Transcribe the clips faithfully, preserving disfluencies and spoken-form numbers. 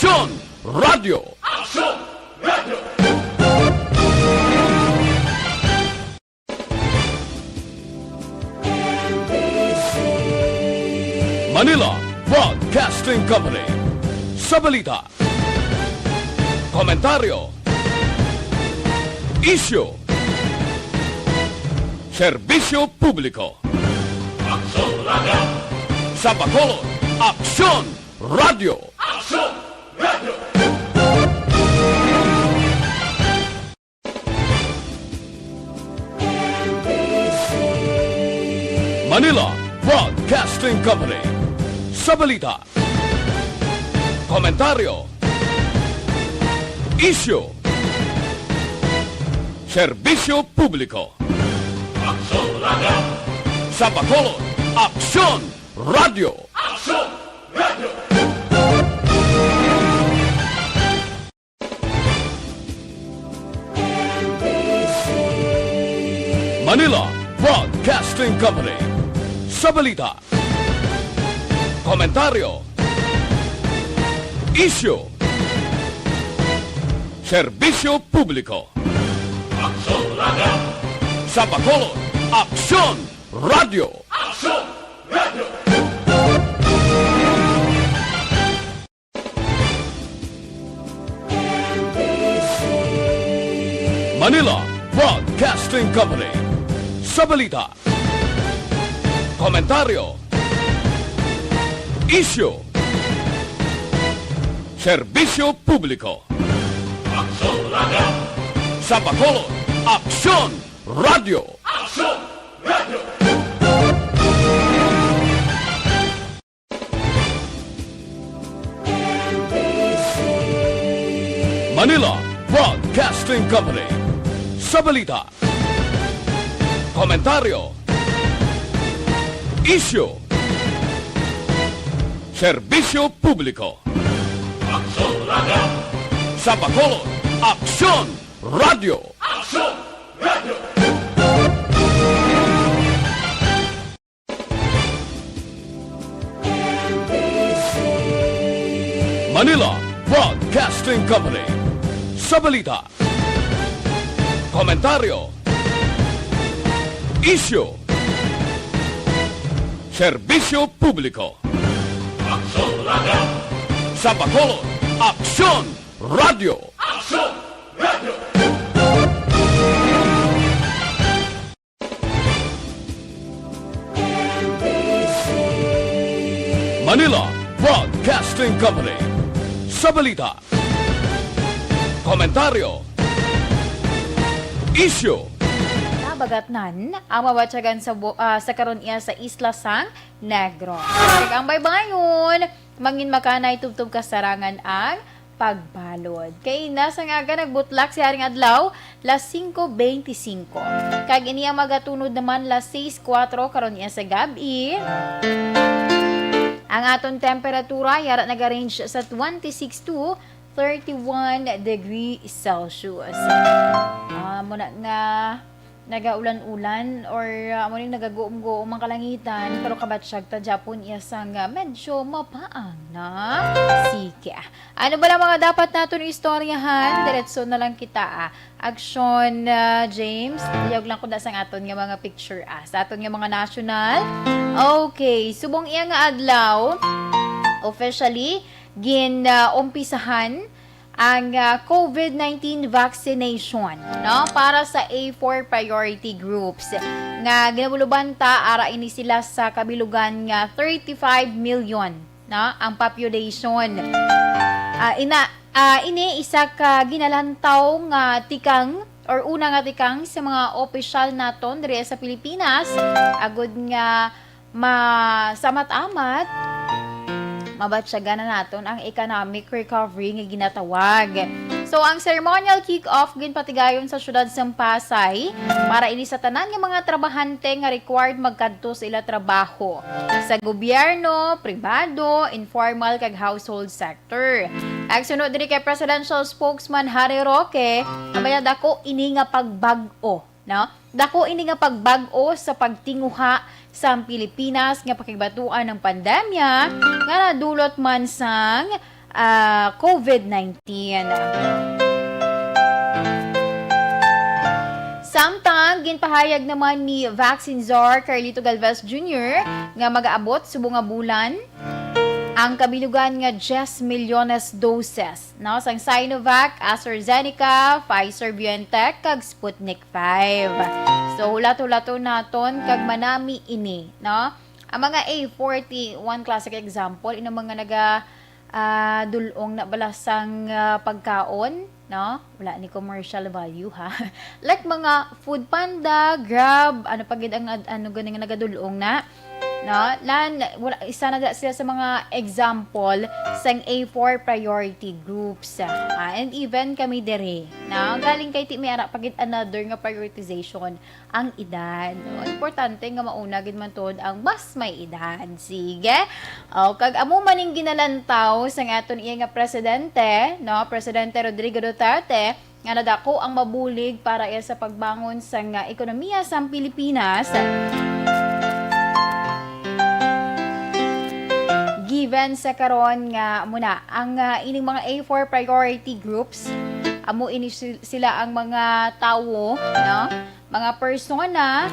Aksyon Radio. Aksyon Radio. Manila Broadcasting Company. Sa balita, komentaryo, isyu, serbisyo publiko. Aksyon Radio. Sa Bacolod, Aksyon Radio. Aksyon Radio. Manila Broadcasting Company. Sa balita, komentaryo, isyu, serbisyo publiko. Aksyon Radio. Sa Bacolod, Aksyon Radio. Aksyon Radio. Manila Broadcasting Company. Sa balita, komentaryo, isyu, serbisyo publiko. Aksyon Radio. Sa Bacolod, Aksyon Radio. Aksyon Radio. Manila Broadcasting Company. Sa balita, komentaryo, isyu, serbisyo publiko. Aksyon Radio. Sa Bacolod, Aksyon Radio. Aksyon Radio. Manila Broadcasting Company. Sa balita, komentaryo, isyu, serbisyo publiko. Aksyon Radio. Sa Bacolod, Aksyon Radio. Aksyon Radio. Manila Broadcasting Company. Sa balita, komentaryo, isyu, serbisyo publiko. Aksyon Radio. Sa Bacolod, Aksyon Radio. Aksyon Radio. Manila Broadcasting Company. Sa balita, komentaryo, isyu. Nabagatnan ang mabatyagan sa bu-, ah, sa karon iya sa Isla Sang Negros. Kag ang baybayon, mangin makanay tubtob kasarangan ang pagbalod. Kay nasa nga aga nagbutlak siya ring adlaw, las singko beintisinko. Kag ini ang magatunod naman las sais kuwatro karon niya sa gab-i. Ang aton temperatura yara nagarange sa twenty-six to thirty-one degree Celsius. Ah, muna nga nagaulan-ulan or, ah, amo ning nagaguom-guom ang kalangitan, pero kabatyag ta gyapon iya sang, ah, medyo mapaang na. Sige. Ano ba lang mga dapat naton istoryahan? Diretso na lang kita, ah. Aksyon, ah, James. Iyog lang ko na sang aton nga mga picture, ah. Sa aton nga mga national. Okay. Subong iya nga adlaw, officially, gin, ah, umpisahan ang, ah, covid nineteen vaccination, no, para sa A four priority groups nga ginabuluban ta, ara ini sila sa kabilugan nga thirty-five million, no, ang population. Ah, ina, ah, ini isa ka ginalantaw nga tikang or una nga tikang sa mga opisyal naton diri sa Pilipinas, agud nga masamat-amat, mabatyagan na naton ang economic recovery nga ginatawag. So, ang ceremonial kick-off ginpatigayon sa siyudad sang Pasay para ini sa tanan nga mga trabahante nga required magkadto sa ila trabaho sa gobyerno, pribado, informal kag household sector. Kag suno diri kay Presidential Spokesman Harry Roque, ang dako ini nga pagbag-o, no? Dako ini nga pagbag-o sa pagtinguha sa Pilipinas nga pakigbatuan ng pandemya nga nadulot man sang, ah, COVID nineteen. Samtang ginpahayag naman ni Vaccine Czar Carlito Galvez Junior nga magaabot subong nga bulan ang kabilugan nga diyes milyones doses, no, sang Sinovac, AstraZeneca, Pfizer, BioNTech, kag Sputnik five. So, hulat-hulaton naton kag manami ini, no? Ang mga A forty, one classic example, ina mga naga, ah, dulong na bala sang, ah, pagkaon, no? Wala ni commercial value, ha? Like mga Food Panda, Grab, ano pa gid ang ad-, ano gani nga nagadulong na, no? Lan, wala, isa na da sila sa mga example sang A four priority groups, ah, and even kami diri, no? Galing kay ti may ara pa gid another nga prioritization ang edad. No? Importante nga mauna gid man tuod ang mas may edad. Sige. O, kag amo man ning ginalantaw sang aton iya nga presidente, no, Presidente Rodrigo Duterte, nga nadako ang mabulig para iya sa pagbangon sang, ah, ekonomiya sang Pilipinas. Given sa karon nga muna ang, ah, ining mga A four priority groups, amo ini sil-, sila ang mga tawo, no? Mga persona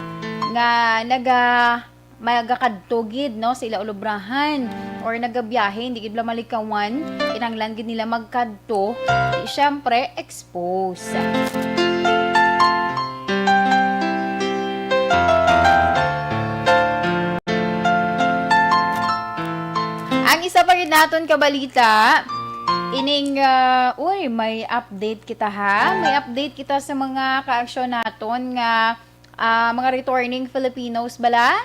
nga naga-, magakadto gid, no, sa ila ulubrahan or nagabiyahe, hindi gid bala malikawan, kinahanglan gid nila magkadto. Di, syempre, expose. Ang isa pa gid naton ka balita, ining, ah, uy, may update kita, ha? May update kita sa mga kaaksyon naton nga, ah, mga returning Filipinos bala,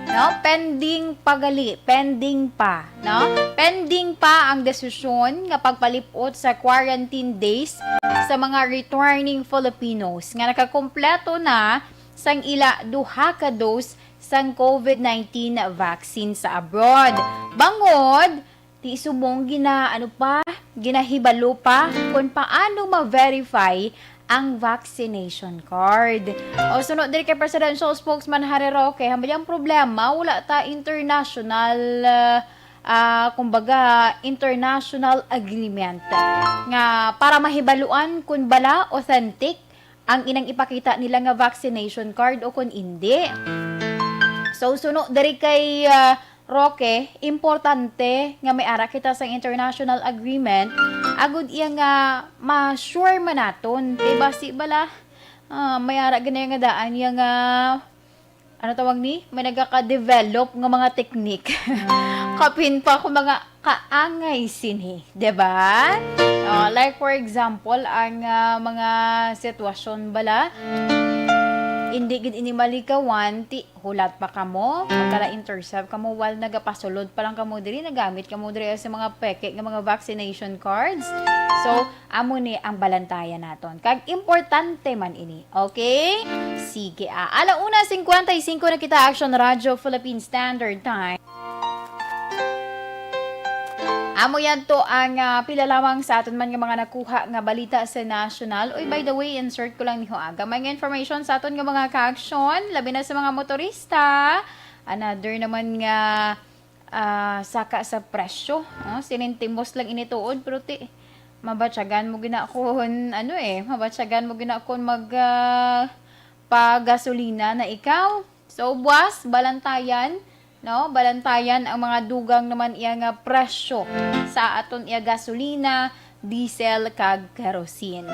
no? Pending pa gali, pending pa, no? Pending pa ang desisyon nga pagpalip-ot sa quarantine days sa mga returning Filipinos nga nakakumpleto na sang ila duha ka dose sang COVID nineteen vaccine sa abroad. Bangod, di subong gina-, ano pa, ginahibalo pa kung paano ma-verify ang vaccination card. O, suno diri kay Presidential Spokesman Harry Roque, hambal ang problema, wala ta international, ah, ah, kumbaga, international agreement nga para mahibaluan kung bala authentic ang inang ipakita nila nga vaccination card o kung indi. So, suno diri kay, ah, Roque, importante nga may ara kita sang international agreement agud iya nga ma-sure man naton. Kay basi bala, ah, may ara gani nga daan iya nga, ano tawag ni? May nagaka-develop nga mga teknik. Kapin pa kung mga kaangay sini, di ba? Oh, like for example, ang, ah, mga sitwasyon bala, hindi gid ini malikawan, ti hulat pa kamo, magkala-intercept kamo while nagapasulod pa lang kamo diri, nagamit kamo diri sa mga peke nga mga vaccination cards. So, amo ni ang balantayan naton. Kag importante man ini. Okay? Sige, ah. Ala una cincuenta y cinco na kita, Action Radio Philippine Standard Time. Amo yan to ang, ah, pila lamang sa aton man nga mga nakuha nga balita sa national. Uy, by the way, insert ko lang ni ho, ah, gamay nga information sa aton nga mga ka-action, labi na sa mga motorista. Another naman nga, ah, saka sa presyo. Oh, sinintimos lang ini tuod, pero ti, mabatyagan mo gina kon, ano eh, mabatyagan mo gina kon mag, ah, pagasolina na ikaw. So, buwas, balantayan, no? Balantayan ang mga dugang naman iya nga presyo sa aton iya gasolina, diesel, kag kerosene.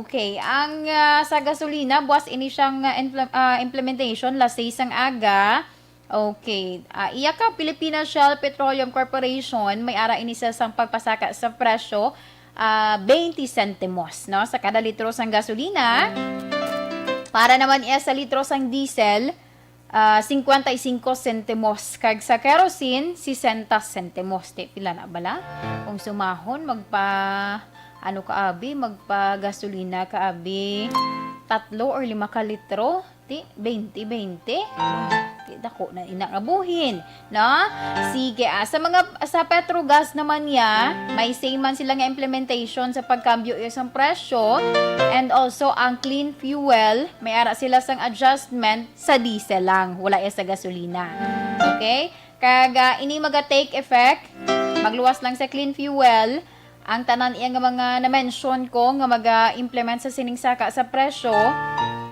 Okay, ang, ah, sa gasolina, buwas ini siyang, ah, imple-, ah, implementation, las seis sang aga. Okay, ah, iya ka Philippine Shell Petroleum Corporation, may ara ini sa sang pagpasaka sa presyo, ah, twenty sentimos, no, sa kada litro sang gasolina. Para naman iya sa litro sang diesel, ah, cincuenta y cinco sentimos, kag sa kerosene, sesenta sentimos. Ti, pila na bala? Kung sumahon, magpa, ano ka abi, magpa gasolina ka abi, tatlo or lima ka litro. Ti, twenty, twenty? Ti, dako na ina nga buhin, no? Sige, ah, sa mga, sa Petrogas naman niya, may same man sila nga implementation sa pagkambyo iya sang presyo, and also ang clean fuel, may ara sila sang adjustment sa diesel lang, wala iya sa gasolina. Okay? Kag, ah, ini maga-take effect Magluwas lang sa Clean Fuel, ang tanan iya nga mga na-mention ko nga maga-implement sa sining saka sa presyo,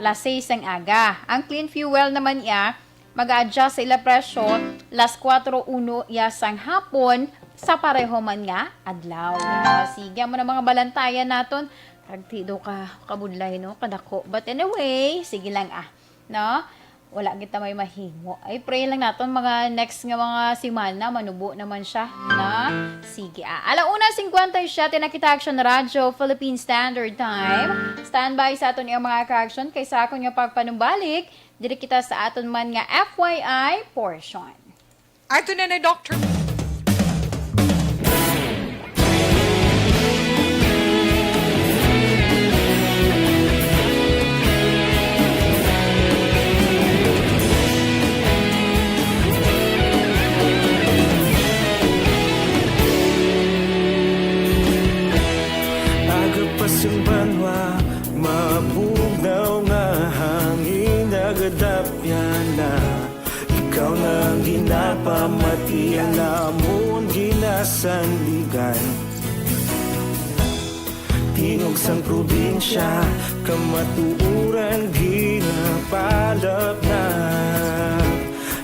las seis sang aga. Ang Clean Fuel naman iya, mag-a-adjust sa ila presyo las kuwatro uno iya sang hapon sa pareho man nga adlaw. Ah, sige, amo na mga balantayan naton. Kag di daw ka kabudlay, no? Kadako. But anyway, sige lang, ah. No? Wala kita may mahimo. Ay, pray lang naton mga next nga mga semana, manubo naman siya. Na? Sige, ah. Ala una cincuenta y siete na kita, Action Radio, Philippine Standard Time. Standby sa aton iyang mga ka-action kay sa akon nga pagpanumbalik, diri kita sa aton man nga F Y I portion. Ato na na, Doctor. Aga pa sing banwa, mabugnaw nga hangin nagadapyan na. Ikaw na ang ginapamati, ang amon ginasandigan. Tingog sang probinsya, kamatuoran ginapalapnag.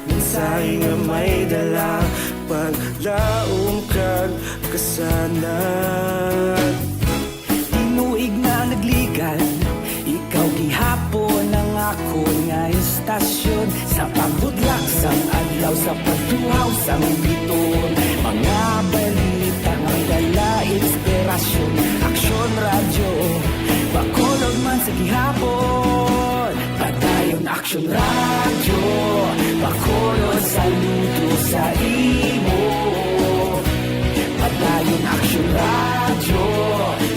Mensahe nga may dala, paglaom kag kasanag. Tinuig na nagligan, ikaw gihapon ang akon nga istasyon. Sa pagbutlak sang adlaw, sa pagtuhaw sang biton, mga balita nga may dala inspirasyon. Aksyon Radyo, Bacolod man sa gihapon. Padayon Aksyon Radyo, Bacolod, saludo sa imo. Padayon Aksyon Radyo,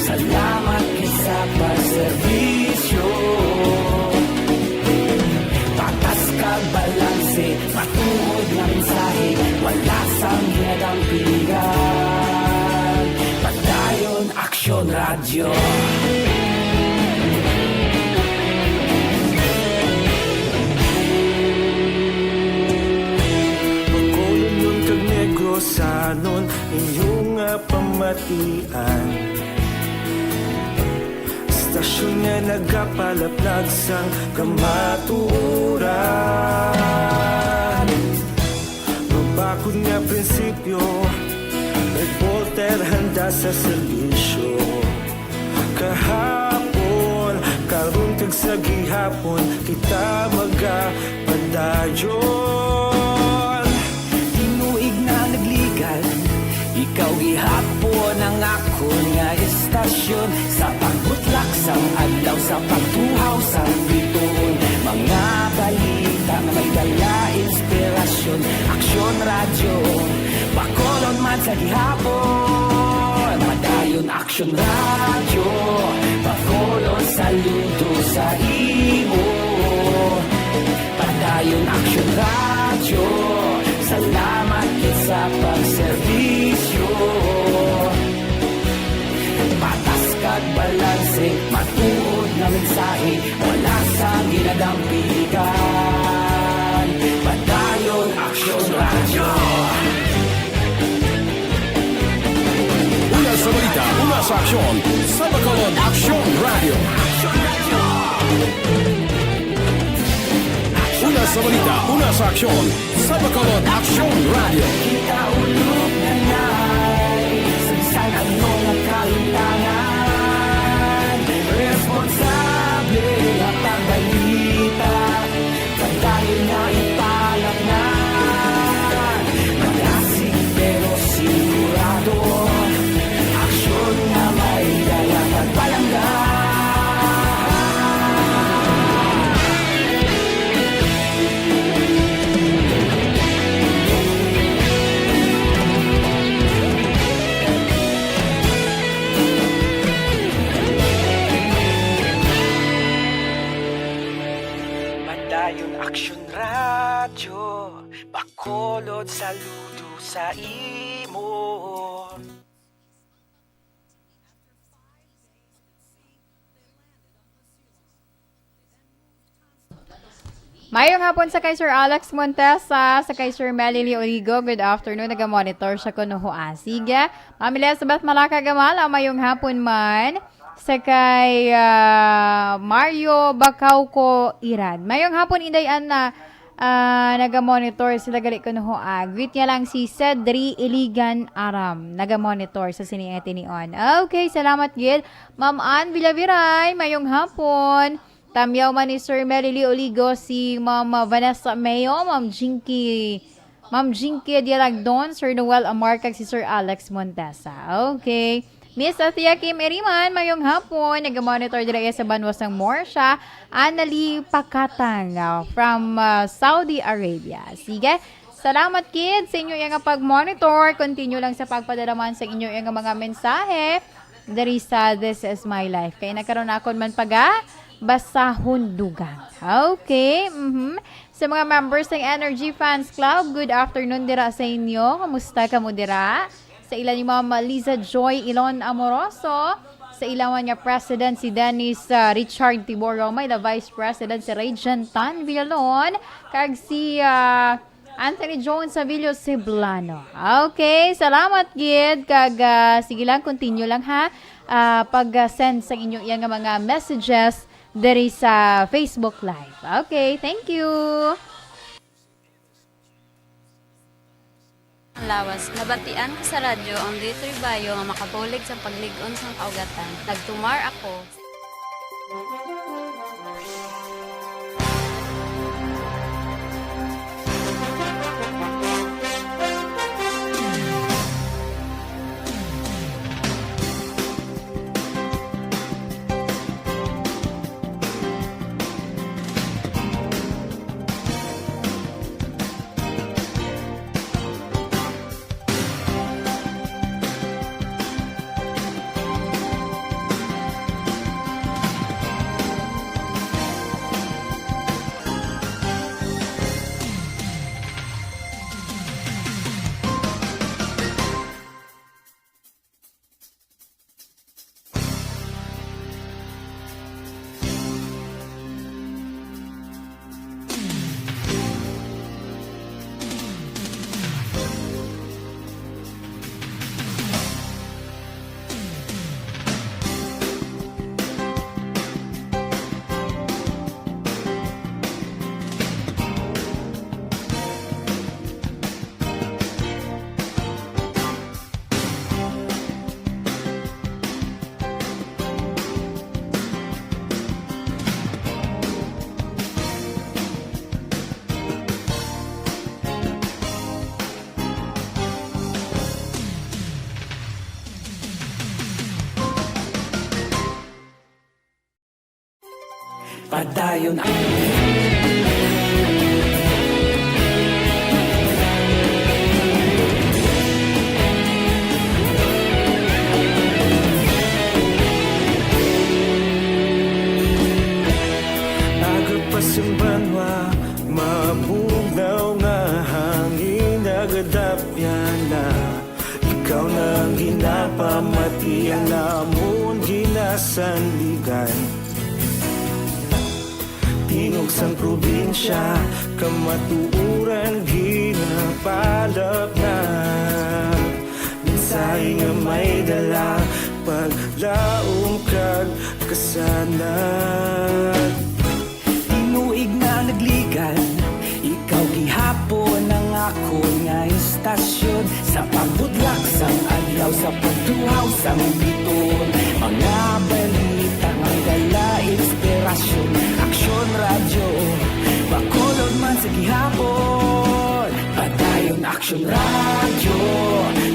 salamat gid sa pagserbisyo. Patas kag balanse, matuod nga mensahe, wala sang ginadampigan. Padayon Aksyon Radyo. Bacolodnon kag Negrosanon, inyo nga pamatian. Istasyon nga nagapalaplag sang kamatuoran. Mabakod nga prinsipyo, reporter handa sa serbisyo. Kahapon, karon kag sa gihapon, kita magapadayon. Tinuig na nagligan, ikaw gihapon ang akon nga istasyon. Sa pagbutlak sang adlaw, sa pagtuhaw sang bituon, mga balita nga may dala inspirasyon. Aksyon Radyo, Bacolod man sa gihapon. Padayon Aksyon Radyo, Bacolod, saludo sa imo. Padayon Aksyon Radyo, salamat gid sa pagserbisyo. Patas kag balanse, matuod nga mensahe, wala sang ginadampigan. Padayon Aksyon Radyo. Una sa balita, una sa aksyon, sa Bacolod Aksyon Radyo. Una sa balita, una sa aksyon, sa Bacolod Aksyon Radyo. Kita ulog na nay, sa bisan ano nga kalimtangan, responsable nga pagbalita. Padayon nga ipalapngan, magasig pero sigurado, aksyon nga may dala kag palangga. Padayon Aksyon Radyo, Bacolod, saludo sa imo. Mayong hapon sa kay Sir Alex Montesa, sa kay Sir Melly Lee Oligo. Good afternoon. Naga-monitor siya kuno ho. Ah, sige. Ma'am Elizabeth Malaka Gamala, mayong hapon man. Sa kay, ah, Mario Bacauco Irad. Mayong hapon, Inday Anna. Ah, naga-monitor sila gali kuno ho. Ah, greet niya lang si Cedri Iligan Aram. Naga-monitor sa sini nga tinion. Okay, salamat gid. Ma'am Ann Villaviray, mayong hapon. Tamyaw man ni Sir Melly Lee Oligo si Ma'am Vanessa Mayo, Ma'am Jinky, Ma'am Jinky Dialagdon, Sir Noel Amar, kag si Sir Alex Montesa. Okay. Miss Athea Kim Iriman, mayong hapon. Naga-monitor dira iya sa banwa sang Morsha. Annalie Pakatang, ah, from, ah, Saudi Arabia. Sige. Salamat, kids, sa inyo nga pag-monitor. Continue lang sa pagpadala man sa inyo nga mga mensahe diri sa This Is My Life. Kay nagkaroon na akon man paga basahon dugang. Okay. Mhm. Sa mga members ng Energy Fans Club, good afternoon dira sa inyo. Kamusta kamo dira? Sa ila ni Ma'am Liza Joy Ilon Amoroso, sa ila man nga President si Dennis, ah, Richard Tibor Roma, ila Vice President si Regent Tan Villalon, kag si, ah, Anthony Jones Savillo Siblano. Okay, salamat gid, kag, ah, sige lang, continue lang ha, ah, pag, ah, send sa inyo iya nga mga messages diri sa Facebook Live. Okay, thank you. Ang lawas, nabatian ko sa radyo ang ditoy bayo nga makabulig sa paglig-on sang kaugatan. Nagtumar ako. Padayon ang Aga pa sa banwa, mabugnaw nga hangin nagadapyan na. Ikaw na ang ginapamati, ang amon ginasandigan. Tingog sang probinsya, kamatuoran ginapalapnag. Mensahe nga may dala, paglaom kag kasanag. Tinuig na nagligad, ikaw gihapon ang akon nga istasyon. Sa pagbudlak sang adlaw, sa pagtuhaw sang biton, mga balita nga dala inspirasyon. Aksyon Radyo, Bacolod man sa gihapon. Padayon Aksyon Radyo,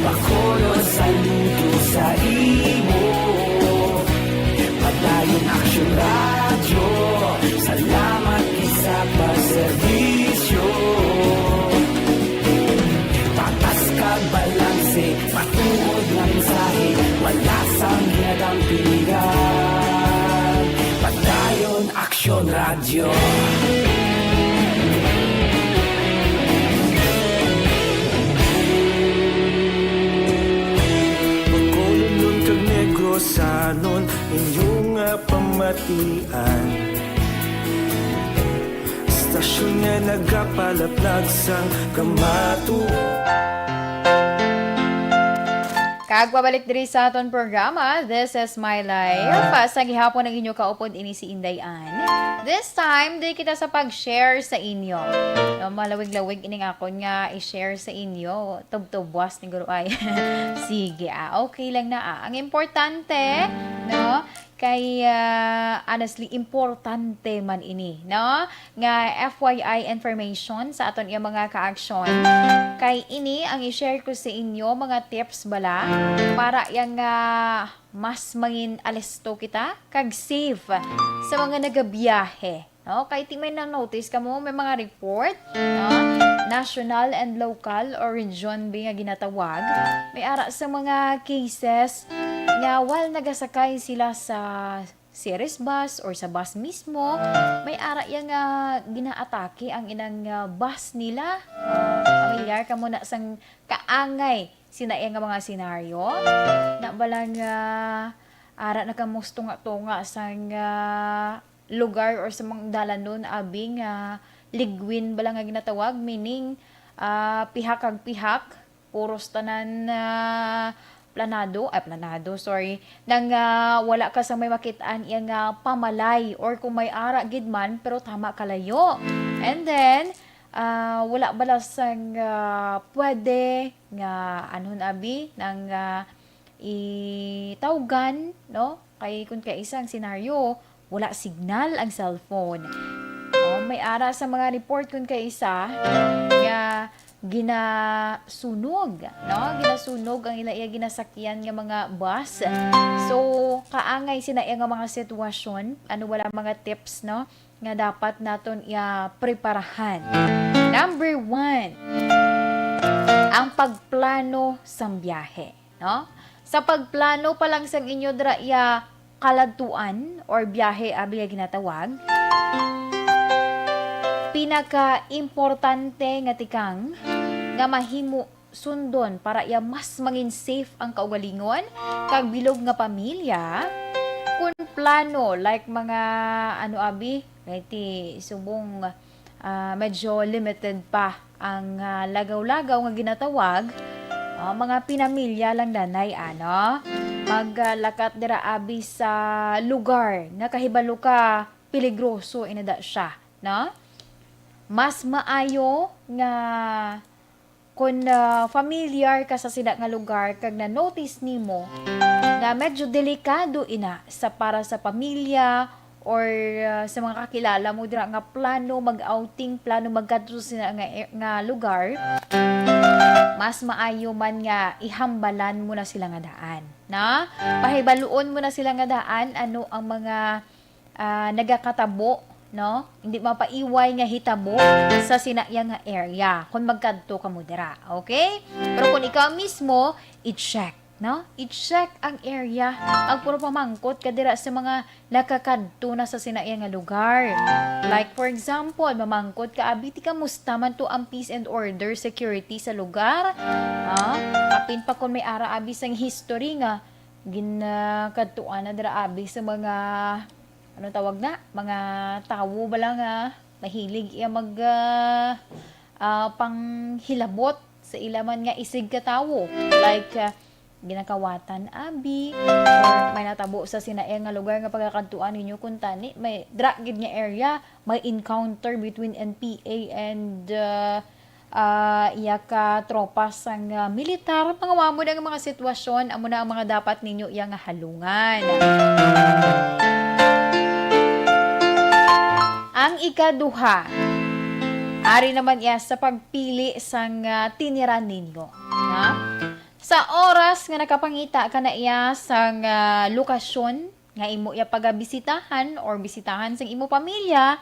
Bacolod, saludo sa imo. Padayon Aksyon Radyo, salamat gid sa pagserbisyo. Patas kag balanse, matuod nga mensahe, wala sang ginadampigan. Padayon Aksyon Radyo. Bacolodnon kag Negrosanon, inyo nga pamatian. Sa Istasyon nga nagapalaplag sang kamatuoran. Kag pabalik diri sa aton programa, This is My Life. Sa gihapon ang inyo kaupod ini si Inday Ann. This time, di kita sa pag-share sa inyo. No, malawig-lawig ining akon nga i-share sa inyo. Tubtubwas ni Guro ay. Sige, ah, okay lang na, ah. Ang importante, no, kay, ah, honestly, importante man ini, no? Nga F Y I information sa aton iya mga kaaksyon. Kay ini ang i-share ko sa inyo, mga tips bala, para yang, ah, mas mangin alisto kita kag safe sa mga nagabiyahe, no? Kay ti may na-notice kamo, may mga report, no? National and local or region bi nga ginatawag, may ara sa mga cases nga while nagasakay sila sa series bus or sa bus mismo, may ara iya nga ginaatake ang ilang, ah, bus nila. Ah, familiar kamo na sang kaangay sina iya nga mga senaryo? Na bala nga ara na kamo sa tunga-tunga sang, ah, lugar or sa mga dalanon, abi, nga ligwin bala nga ginatawag, meaning, ah, pihak kag pihak, puros tanan, ah, planado, ay, planado, sorry, nang, ah, wala ka sa may makit-an iya nga pamalay, or kung may ara gid man, pero tama kalayo. And then, ah, wala bala sang, ah, pwede nga, anhon, abi, nang, ah, itawgan, no? Kay kung kaisa ang senaryo, wala signal ang cellphone. Oh, may ara sa mga report kung kaisa nga ginasunog, no? Ginasunog ang ila iya ginasakyan nga mga bus. So, kaangay sina iya nga mga sitwasyon, ano, wala mga tips, no, nga dapat naton iya preparahan. Number one, ang pagplano sang biyahe, no? Sa pagplano pa lang sang inyo dira iya kaladtuan or biyahe, abi nga ginatawag, pinaka-importante nga tikang nga mahimo sundon para iya mas mangin safe ang kaugalingon kag bilog nga pamilya, kun plano, like, mga, ano, abi, kay ti subong, ah, medyo limited pa ang, ah, lagaw-lagaw nga ginatawag, ah, mga pinamilya lang danay, ano? Maglakat dira, abi, sa lugar nga kahibalo ka peligroso inada siya, no? Mas maayo nga kun, ah, familiar ka sa sina nga lugar kag na-notice nimo nga medyo delikado ina sa para sa pamilya or, ah, sa mga kakilala mo dira nga plano mag-outing, plano magkadto sa sina nga, nga lugar, mas maayo man nga ihambalan mo na sila nga daan, na? Pahibaluon mo na sila nga daan ano ang mga, ah, nagakatabo, no? Hindi mapaiway nga hitabo sa sina iya nga area kung magkadto kamo dira, okay? Pero kung ikaw mismo, i-check, no? I-check ang area. Ag puro pamangkot ka dira sa mga nakakadto na sa sina iya nga lugar. Like, for example, mamangkot ka, abi, ti kamusta man to ang peace and order, security sa lugar? Ah, apin pa kung may ara, abi, sang history nga ginakadtuan na dira, abi, sa mga, ano tawag na, mga tawo bala nga mahilig iya mag, ah, ah, panghilabot sa ila man nga isig ka tawo. Like, ah, ginakawatan, abi, or may natabo sa sina iya nga lugar nga pagakadtuan ninyo, kuntani may dra gid nga area, may encounter between N P A and, ah, ah, iya ka tropa sang, ah, militar. Mga amo na nga mga sitwasyon, amo na ang mga dapat ninyo iya nga halungan. Ang ikaduha, ari naman iya sa pagpili sang, ah, tiniran ninyo. Ha? Sa oras nga nakapangita ka na iya sang, ah, lokasyon nga imo iya pagabisitahan or bisitahan sang imo pamilya,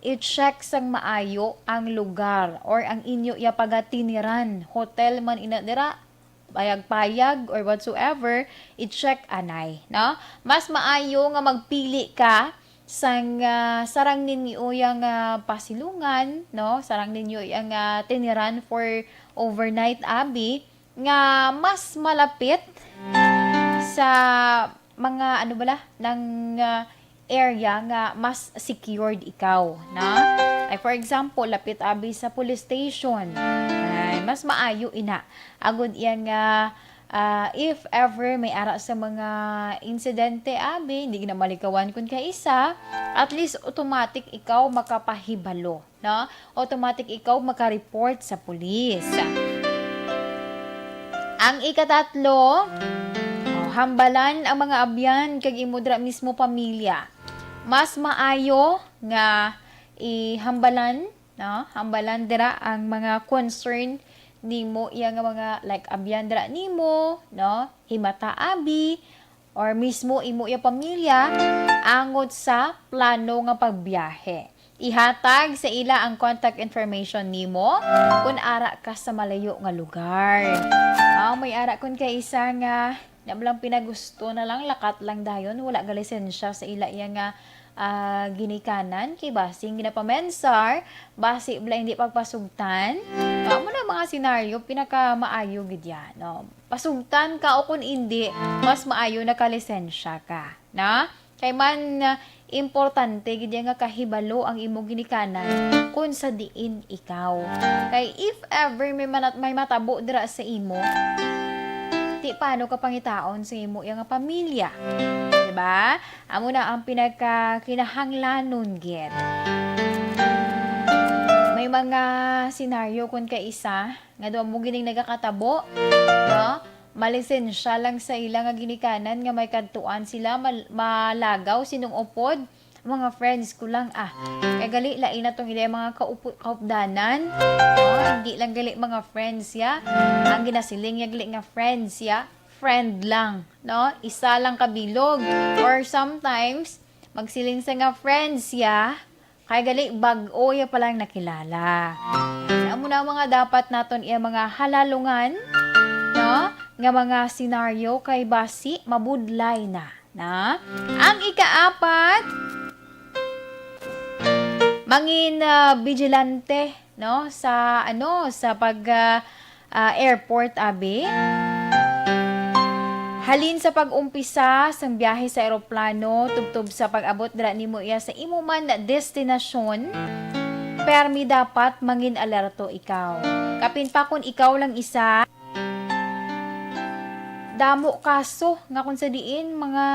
i-check sang maayo ang lugar or ang inyo iya pagatiniran. Hotel man ina dira, payag-payag or whatsoever, i-check anay, no? Mas maayo nga magpili ka sang, ah, sarang ninyo iya nga pasilungan, no? Sarang ninyo iya nga tiniran for overnight, abi, nga mas malapit sa mga, ano bala, nang, ah, area nga mas secured ikaw, na? Like, for example, lapit abi sa police station. Ay, mas maayo ina. Agod iya nga, ah, if ever may ara sa mga insidente abi, hindi na malikawan kun kaisa, at least automatic ikaw makapahibalo, no? Automatic ikaw makareport sa pulis. Ang ikatatlo, oh, hambalan ang mga abyan kag imo dira mismo pamilya. Mas maayo nga ihambalan, no? Hambalan dira ang mga concern nimo, iya nga mga, like, abyan dira nimo, no? Himata abi, or mismo imo iya pamilya, angot sa plano nga pagbiyahe. Ihatag sa ila ang contact information nimo kung ara ka sa malayo nga lugar. Ah, may ara kun kaisa nga, na lang pinagusto na lang, lakat lang dayon, wala ga lisensya sa ila iya nga, ah, ginikanan, kay basing ginapamensar, basi bala hindi pagpasugtan. Amo na mga senaryo, pinakamaayo gid yan, no? Pasugtan ka o kung hindi, mas maayo nakalisensya ka, na? Kay man, ah, importante gid yan nga kahibalo ang imo ginikanan kung sa diin ikaw. Kay if ever may manat-, may matabo dira sa imo, ti paano ka pangitaon sa imo iya nga pamilya? Diba? Amo na ang pinagkakinahanglanon gid. May mga senaryo kun kaisa nga daw mo gining nagakatabo, no? Malisensya lang sa ila nga ginikanan nga may kadtuan sila, mal-, malagaw sining upod. Mga friends ko lang, ah. Kay gali, lain na tong ila mga kaupo-, kaupdanan. No? Hindi lang gali mga friends ya. Ang ginasiling niya gali nga friends ya, friend lang, no? Isa lang ka bilog. Or sometimes, magsiling sa nga friends ya, kay gali bag-o ya pa lang nakilala. Amo na ang mga dapat naton iya mga halalungan, no? Nga mga senaryo kay basi mabudlay na, na. Ang ikaapat, mangin, ah, vigilante, no? Sa, ano, sa pag, ah, ah, airport, abi. Halin sa pag-umpisa sang biyahe sa eroplano, tubtob sa pag-abot dira nimo iya sa imo man destinasyon, permi dapat mangin alerto ikaw. Kapin pa kon ikaw lang isa, damo kaso nga kung sa diin mga,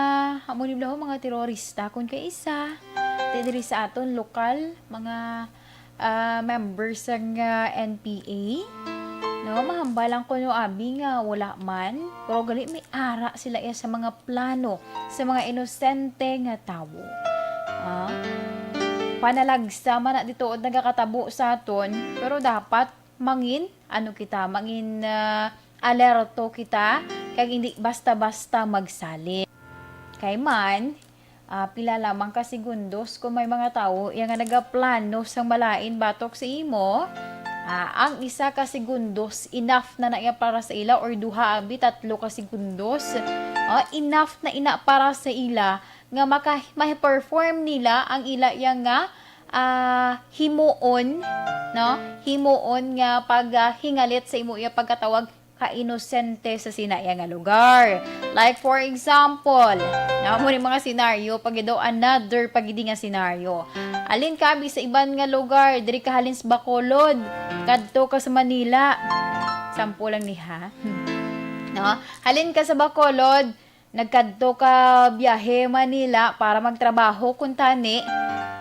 amo ni blaho, mga terorista, kung kay isa, ti diri sa aton lokal, mga, ah, members sang, ah, N P A, no? Mahambal lang kuno, abi, nga wala man, pero gali may ara sila iya sa mga plano sa mga inosente nga tawo. Ah, panalagsa man na dito nagakatabo sa aton, pero dapat mangin, ano kita, mangin, ah, alerto kita, kag hindi basta-basta magsalig. Kay man, ah, pila lamang ka segundos kung may mga tawo iya nga nagaplano sang malain batok sa imo, ah, ang isa ka segundos, enough na na iya para sa ila, or duha, abi, tatlo ka segundos. Ah, enough na ina para sa ila nga maka-, ma-perform nila ang ila iya nga, ah, himuon, no? Himuon nga pag, ah, hingalit sa imo iya pagkatawag ka-inosente sa sina iya nga lugar. Like, for example, na mo ni mga senaryo, pag daw another pagidi nga senaryo. Alin ka abi sa iban nga lugar, diri ka halin sa Bacolod, kadto ka sa Manila. Sample lang ni ha. No? Halin ka sa Bacolod, nagkadto ka biyahe Manila para magtrabaho kuntani.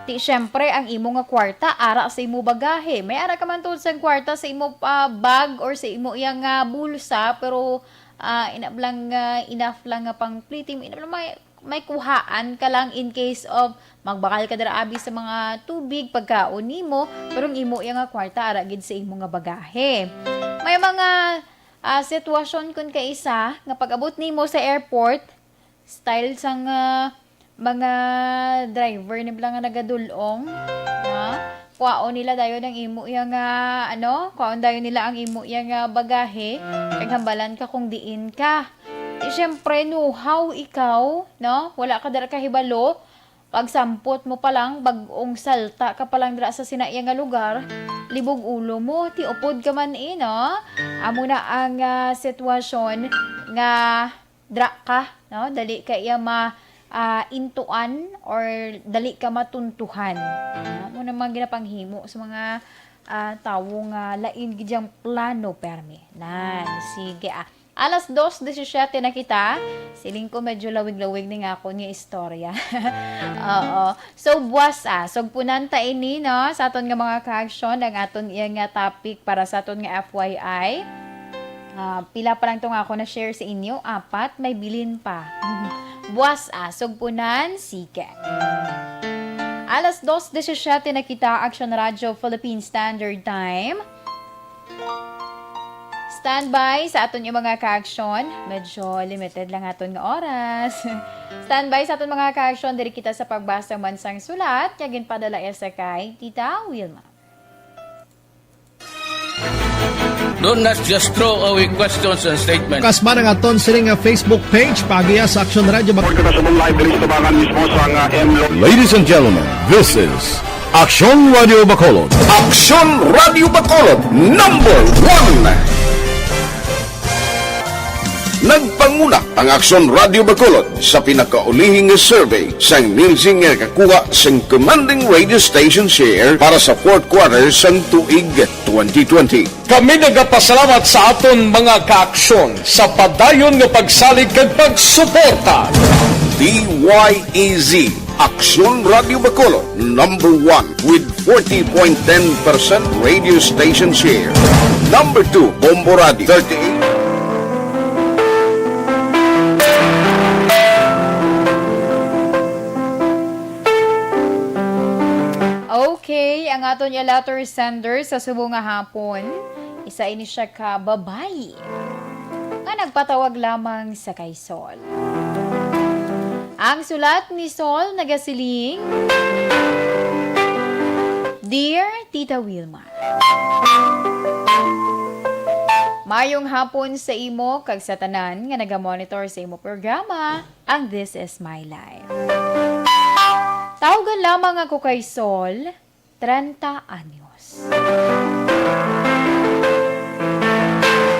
Ti, syempre, ang imo nga kwarta ara sa imo bagahe. May ara ka man tuod sang kwarta sa imo, ah, bag or sa imo iya nga bulsa, pero, ah, ina lang, ah, enough lang nga pang pliti mo, ina lang may, may kuhaan ka lang in case of magbakal ka dira abi sa mga tubig, pagkaon nimo, pero ang imo iya nga kwarta ara gid sa imo nga bagahe. May mga, ah, sitwasyon kun kaisa nga pag-abot nimo sa airport, style sang, ah, mga driver nila nga nagadul-ong, ha? Kuhaon nila dayon ang imo iya nga, ano, kuhaon dayon nila ang imo iya nga bagahe, kag hambalan ka kung diin ka. Di, syempre, nuhaw ikaw, no? Wala ka dira kahibalo. Pagsampot mo pa lang, bag-ong salta ka pa lang dira sa sina iya nga lugar, libog ulo mo, ti upod ka man, eh, no? Amo na ang, ah, sitwasyon nga dra ka, no? Dali ka iya ma-, ah, intuan or dali ka matuntuhan. Ah, mo na mga ginapanghimo sa mga, ah, tawo nga lain gid yang plano permi. Nan, sige, ah. Alas dos disisiete na kita. Siling ko medyo lawig-lawig ni nga akon nga istorya. Oo. So, buwas, ah, sugpunan ta ini, no? Sa aton nga mga ka-aksyon, ang aton iya nga topic para sa aton nga F Y I. Ah, pila pa lang to nga ako na-share sa inyo? Apat, may bilin pa. Buwas, ah, sugpunan, sige. Alas dos disisiete na kita, Aksyon Radyo Philippine Standard Time. Standby sa aton yung mga ka-aksyon. Medyo limited lang aton nga oras. Standby sa aton mga ka-aksyon, diri kita sa pagbasa man sang sulat nga ginpadala iya sa kay Tita Wilma. Do not just throw away questions and statements. Kasman ang aton sini nga Facebook page, pagiya sa Aksyon Radyo Bac- Report kita subong live diri sa tubangan mismo sa nga M Lo- Ladies and gentlemen, this is Aksyon Radio Bacolod. Aksyon Radio Bacolod, number one. Nagpanguna ang Aksyon Radio Bacolod sa pinakaulihing nga survey sang Nielsen nga nakakuha sing commanding radio station share para sa fourth quarter sang tuig twenty twenty. Kami nagapasalamat sa aton mga kaaksyon sa padayon nga pagsalig kag pagsuporta. D Y E Z, Aksyon Radio Bacolod, number one with forty point ten percent radio station share. Number two, Bombo Radio, thirty-eight. Okay, ang aton nga letter sender sa subong nga hapon, isa ini siya ka babayi nga nagpatawag lamang sa kay Sol. Ang sulat ni Sol nagasiling, "Dear Tita Wilma, mayong hapon sa imo kag sa tanan nga nagamonitor sa imo programa, ang This Is My Life. Tawgan lamang ako kay Sol, treinta anyos.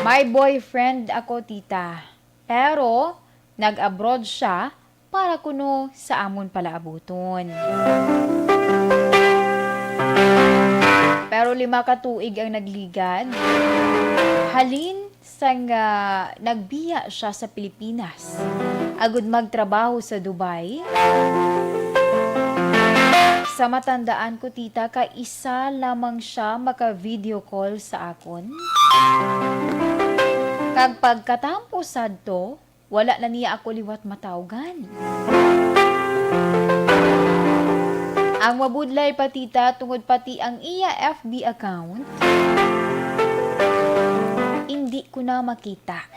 May boyfriend ako, tita, pero nag-abroad siya para kuno sa amon palaabuton. Pero lima ka tuig ang nagligad halin sang, ah, nagbiya siya sa Pilipinas agud magtrabaho sa Dubai. Sa matandaan ko, tita, ka isa lamang siya maka-video call sa akon. Kag pagkatapos sadto, wala na niya ako liwat matawgan. Ang mabudlay pa, tita, tungod pati ang iya F B account, indi ko na makita.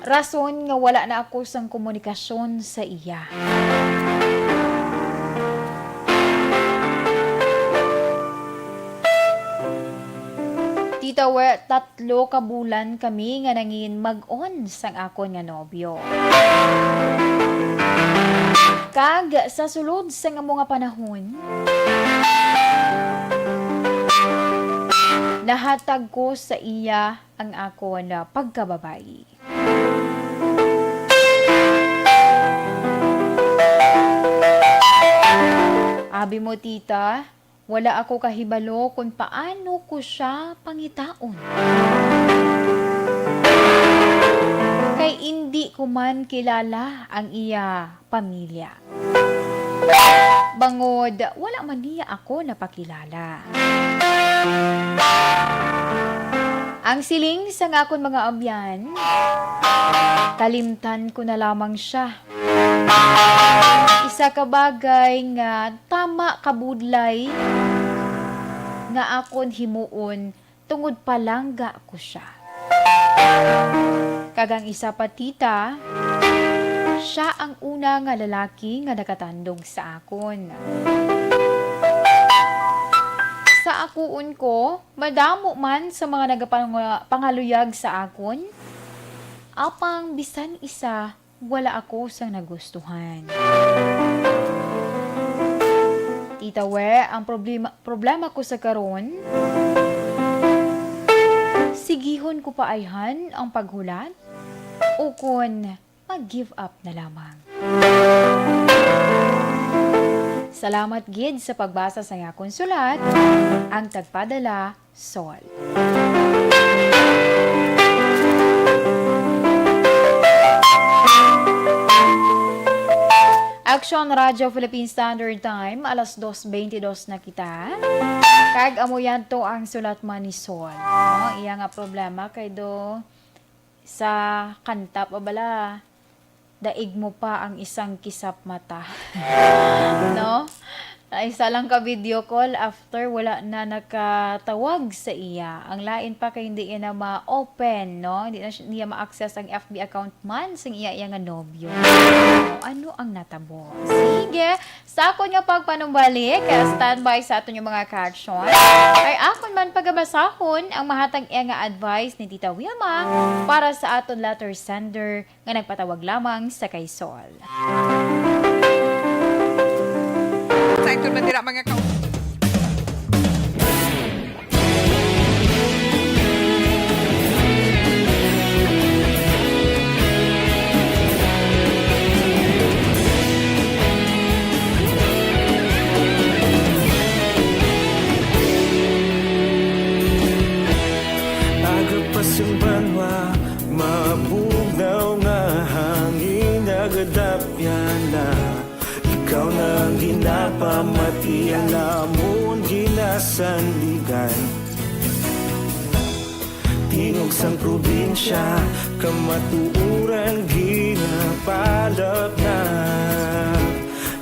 Rason nga wala na ako sang komunikasyon sa iya." Tita We, tatlo ka bulan kami nga nangin mag-on sang akon nga nobyo. Kag sa sulod sang amo nga panahon, nahatag ko sa iya ang akon pagkababayi. Abi mo, tita, wala ako kahibalo kon paano ko sia pangitaon. Kay indi ko man kilala ang iya pamilya. Bangod wala man niya ako napakilala. Ang siling sang akon mga abyan, kalimtan ko na lamang sia. Isa ka bagay nga tama kabudlay nga akon himuon tungod palangga ko sia. Kag ang isa pa, tita, sia ang una nga lalaki nga nakatandog sa akon. Sa akuon ko, madamo man sa mga nagapang-, pangaluyag sa akon, apang bisan isa wala ako sang nagustuhan. Tita We, ang problema, problema ko sa karon, sigihon ko pa ayhan ang paghulat? Ukon Give up na lamang. Salamat gid sa pagbasa sa akon sulat, ang tagpadala, Sol. Action Radio Philippine Standard Time, alas dos twenty-dos na kita. Kag amo yan to ang sulat man ni Sol. No? Iya nga problema kay do sa kanta pa bala, daig mo pa ang isang kisap mata. No? Ay, isa lang ka video call, after wala na nakatawag sa iya. Ang lain pa kay hindi niya na ma-open, no? Hindi na siya, niya ma-access ang F B account man sang iya, iya nga nobyo. Ano ang natabo? Sige, sa akon nga pagpanumbalik, ah, standby sa aton nga mga ka-action. Ay akon man pagabasahon ang mahatag iya nga advice ni Tita Wilma para sa aton letter sender nga nagpatawag lamang sa kay Sol. Sa ito man dira, mga ka- Aga pa sang banwa, mabugnaw nga hangin nagadapyan na. Ikaw na ang ginapamati, ang amon ginasandigan. Tingog sang probinsya, kamatuoran ginapalapnag.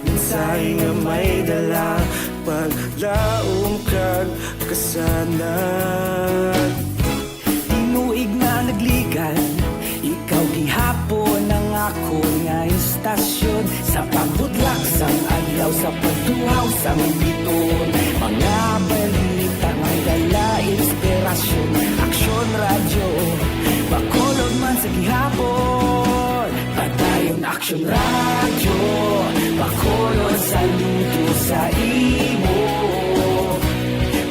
Mensahe nga may dala, paglaom kag kasanag. Tinuig nga nagligan, ikaw gihapon ang akon nga istasyon. Sa pagbudlak sang adlaw, sa pagtuhaw sang bituon, mga balita may dala inspirasyon. Aksyon Radyo, Bacolod man sa gihapon. Padayon Aksyon Radyo, Bacolod, saludo sa imo.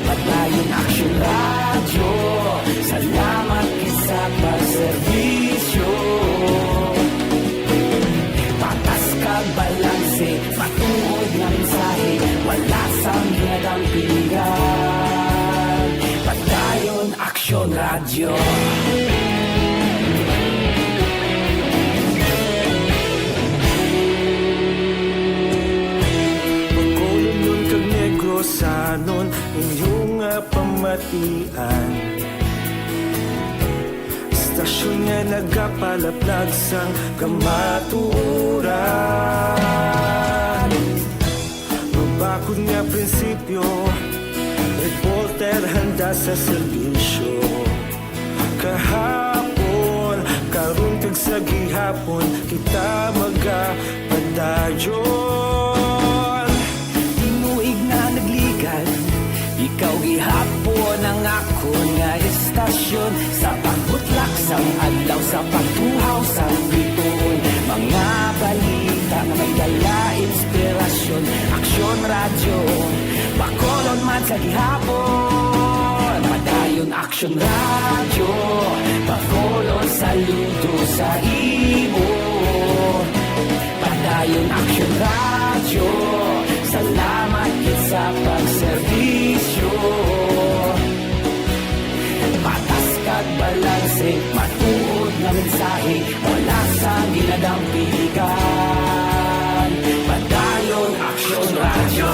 Padayon Aksyon Radyo, salamat gid sa pagserbisyo. Patas kag balanse, matuod nga mensahe, wala sang ginadampigan. Padayon Aksyon Radyo. Bacolodnon kag Negrosanon, inyo nga pamatian. Istasyon nga nagapalaplag sang kamatuoran. Mabakod nga prinsipyo, reporter handa sa serbisyo. Kahapon, karon kag sa gihapon, kita magapadayon. Tinuig nga nagligan, ikaw gihapon ang akon nga istasyon. Sa pagbutlak sang adlaw, sa pagtuhaw sang bituon, mga balita nga may dala inspirasyon. Aksyon Radyo, Bacolod man sa gihapon. Padayon Aksyon Radyo, Bacolod, saludo sa imo. Padayon Aksyon Radyo, salamat gid sa pagserbisyo. Patas kag balanse, matuod nga mensahe, wala sang ginadampigan. Padayon Aksyon Radyo.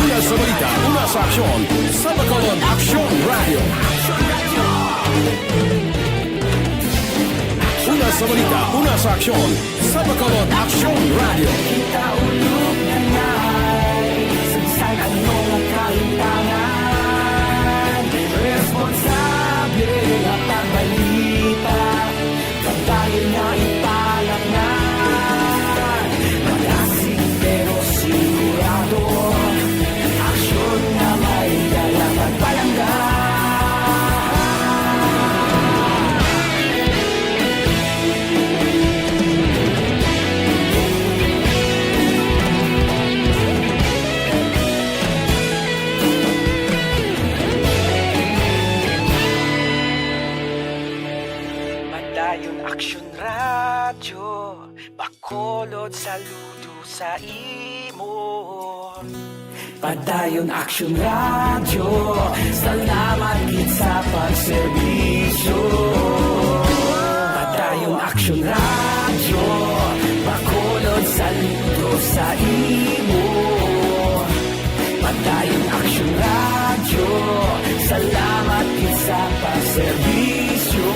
Una sa balita, una sa aksyon, sa Bacolod Aksyon Radyo. Una sa balita, una sa aksyon, sa Bacolod Aksyon Radyo. Kita ulog na ngay, sa bisan ano nga kahimtangan, responsable nga pagbalita, padayon nga ipalapngan. Malasig pero sigurado, aksyon nga may dala pagpalangga. Padayon Aksyon Radyo, Bacolod, saludo sa imo. Padayon Aksyon Radyo, salamat gid sa pagserbisyo. Padayon Aksyon Radyo, Bacolod, saludo sa imo. Padayon Aksyon Radyo, salamat gid sa pagserbisyo.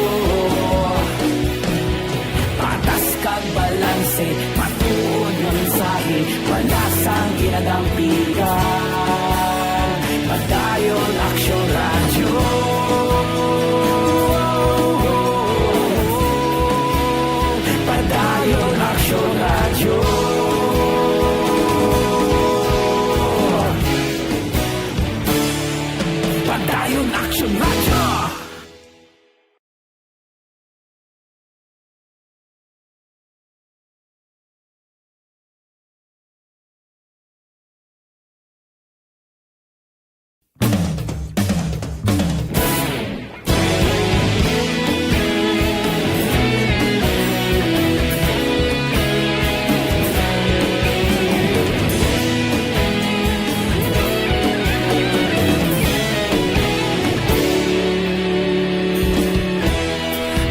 Patas kag balanse, matuod nga mensahe, wala sang ginadampigan. Padayon Aksyon Radyo. Padayon Aksyon Radyo. Padayon Aksyon Radyo.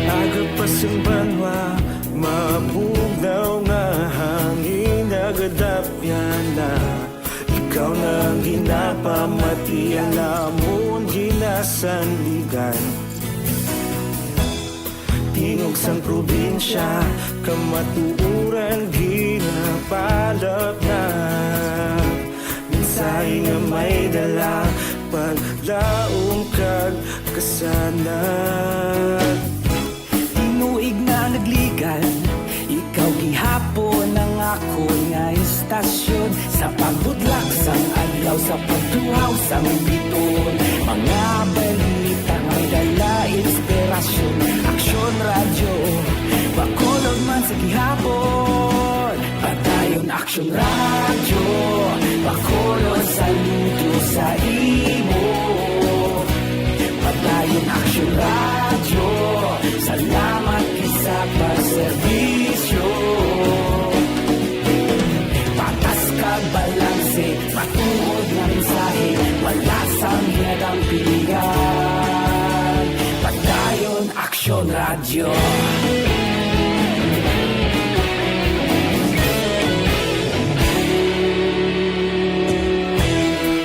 Aga pa sing banwa, mabugnaw nga hangin, nagadapyan na. Ikaw na ang ginapamati, ang amon ginasandigan. Tingog sang probinsya, kamatuoran ginapalatnat. Mensahe nga may dala, paglaom kag kasanag. Tinuig na nagligan, ikaw gihapon ang akon nga istasyon. Sa pagbudlak sang adlaw, sa pagtuhaw sang biton, mga balita may dala inspirasyon. Aksyon Radyo, Bacolod man sa gihapon. Padayon Aksyon Radyo, Bacolod, saludo sa imo. Padayon Aksyon Radyo, salamat gid sa pagserbisyo. Patas kag balanse, matuod nga mensahe, wala sang ginadampigan. Padayon Aksyon Radyo.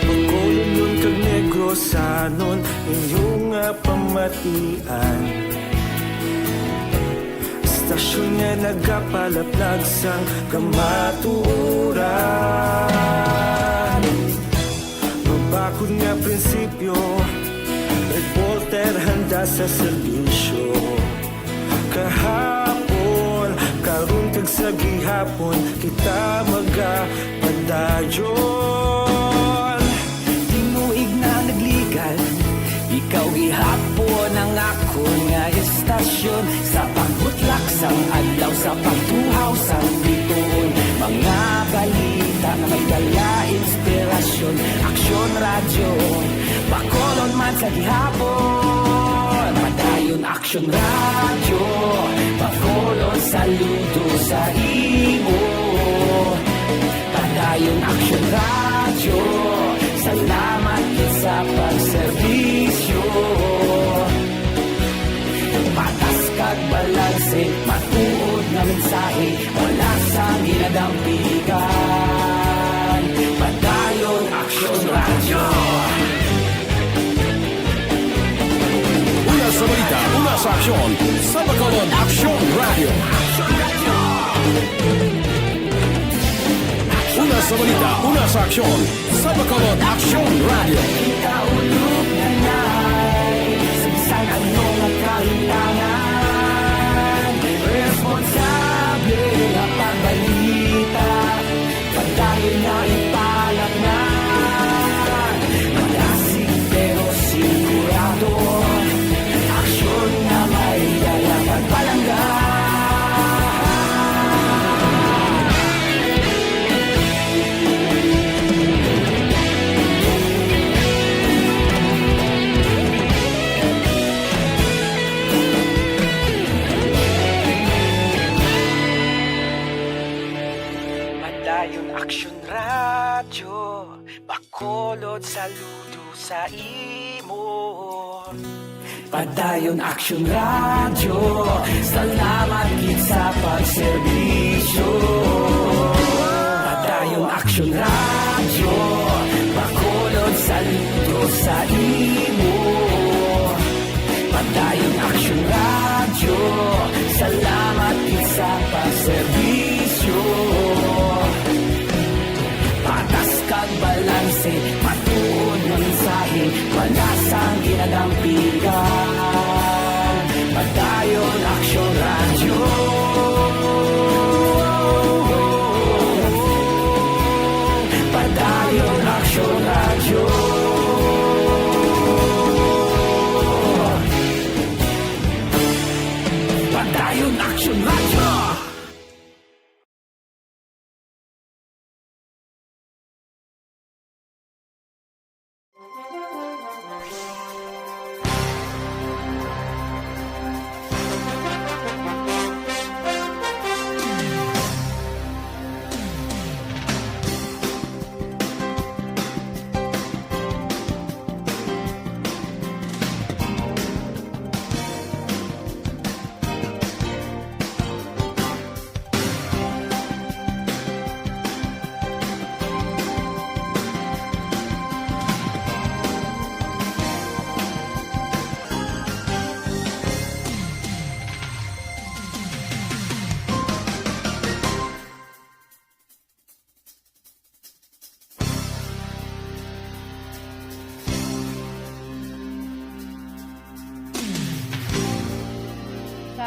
Bacolodnon kag Negrosanon, inyo nga pamatian. Istasyon nga nagapalaplag sang kamatuoran. Mabakod nga prinsipyo, reporter handa sa serbisyo. Kahapon, karon kag sa gihapon, kita magapadayon. Tinuig na nagligan, ikaw gihapon ang akon nga istasyon. Sa pagbutlak sang adlaw, sa pagtuhaw sang bituon, mga balita nga may dala inspirasyon. Aksyon Radyo, Bacolod man sa gihapon. Padayon Aksyon Radyo, Bacolod, saludo sa imo. Padayon Aksyon Radyo, salamat gid sa pagserbisyo. Patas kag balanse, matuod nga mensahe, wala sang ginadampigan. Padayon Aksyon Radyo. Una sa balita, una sa aksyon, sa Bacolod Aksyon Radyo. Una sa balita, una sa aksyon, sa Bacolod Aksyon Radyo. Kaulog na na'y sa bisan ano nga kahitangan, responsable nga pagbalita. Padayon nga ipalatngan, malasig pero sigurado, aksyon nga may dala kag palangga. Saludo sa imo. Padayon Action Radio, salamat gid sa pagserbisyo. Padayon Action Radio, Bacolod, saludo sa imo. Padayon Action Radio, salamat gid sa pagserbisyo. Patas kag balanse, matuod nga mensahe, wala sang ginadampigan. Padayon Action Radio. Padayon Action Radio. Padayon Action Radio.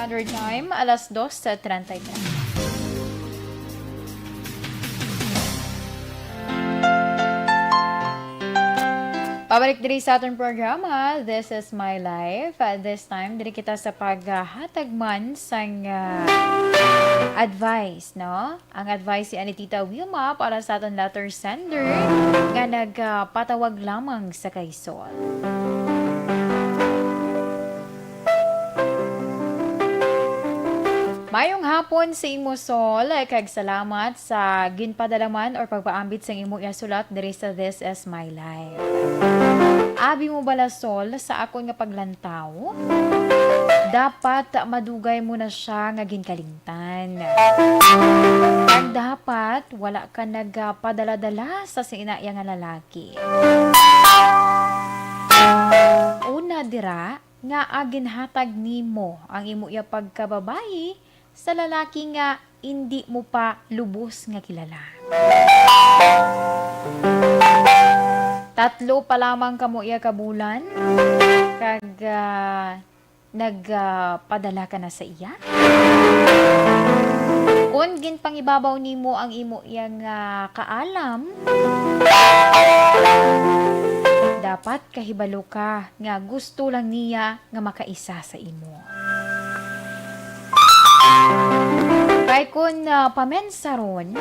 Standard Time, alas dos sa treinta y tres. Pabalik diri sa aton programa, This is My Life. Uh, this time, diri kita sa paghatag man sang, uh, advice, no? Ang advice ni Tita Wilma para sa aton letter sender nga nagpatawag lamang sa kay Sol. Mayong hapon sa imo, Sol, kag salamat sa ginpadala man or pagpaambit sang imo iya sulat diri sa This Is My Life. Abi mo bala, Sol, sa akon nga paglantaw, dapat madugay mo na siya nga ginkalimtan. Kag dapat wala ka nagpadala-dala sa sina iya nga lalaki. Una dira nga ginhatag nimo ang imo iya pagkababayi sa lalaki nga indi mo pa lubos nga kilala. Tatlo pa lamang kamo iya ka bulan, kag, ah, nag, ah, padala ka na sa iya? Kon ginpangibabaw nimo ang imo iya nga kaalam, dapat kahibalo ka nga gusto lang niya nga makaisa sa imo. Kay kon, ah, pamensaron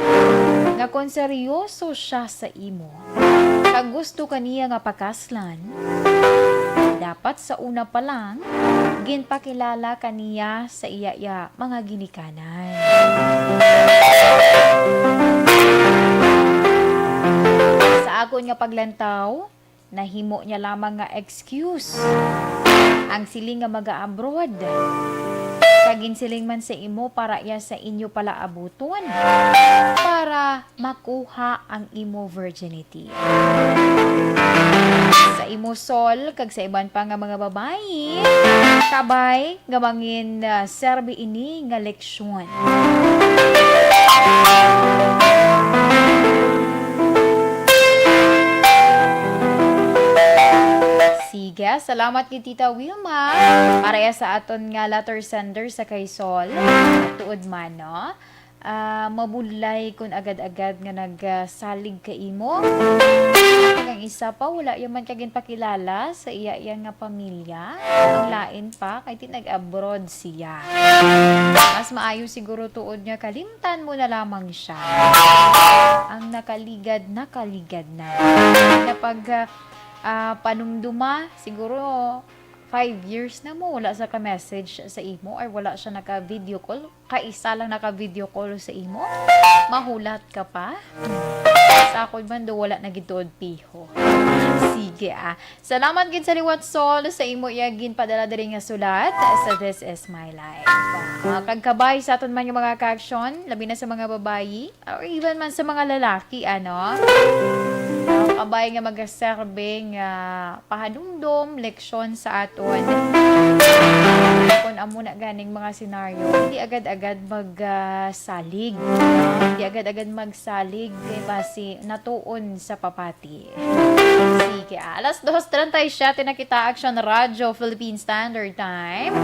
nga kon seryoso siya sa imo, kag gusto ka niya nga pakaslan, dapat sa una pa lang, ginpakilala ka niya sa iya, iya mga ginikanan. Sa akon nga paglantaw, nahimo niya lamang nga excuse ang siling nga mag-abroad. Kag ginsiling man sa imo para iya sa inyo palaabuton para makuha ang imo virginity. Sa imo, Sol, kag sa iban pa nga mga babayi, kabay nga mangin, ah, serbi ini nga leksyon. Sige, salamat kay Tita Wilma para sa aton nga letter sender sa kay Sol. Tuod man, no? Ah, mabudlay kun agad-agad nga nagsalig ka imo. Kag ang isa pa, wala ya man ka ginpakilala sa iya, iya nga pamilya. Ang lain pa, kay ti nag-abroad siya. Mas maayo siguro tuod nga kalimtan mo na lamang siya. Ang nakaligad, nakaligad na. Na pag, ah, ah, panumduma, siguro five years na mo, wala sa ka-message sa imo or wala siya naka-video call. Kaisa lang naka-video call sa imo, mahulat ka pa. Sa akon man do, wala na gid tuod piho. Sige, ah. Salamat gid sa liwat, Sol, sa imo iya ginpadala diri nga sulat sa This Is My Life. Ah, kag kabay sa aton man nga mga ka-aksyon, labi na sa mga babayi, or even man sa mga lalaki, ano? Ah, kabay nga magaserbe nga pahanumdom, leksyon sa aton. Kung amo na ganing mga senaryo, hindi agad-agad mag, ah, salig. Hindi agad-agad magsalig, kay basi natuon sa papati. Sige, alas dos treinta y siete na kita, Aksyon Radyo Philippine Standard Time.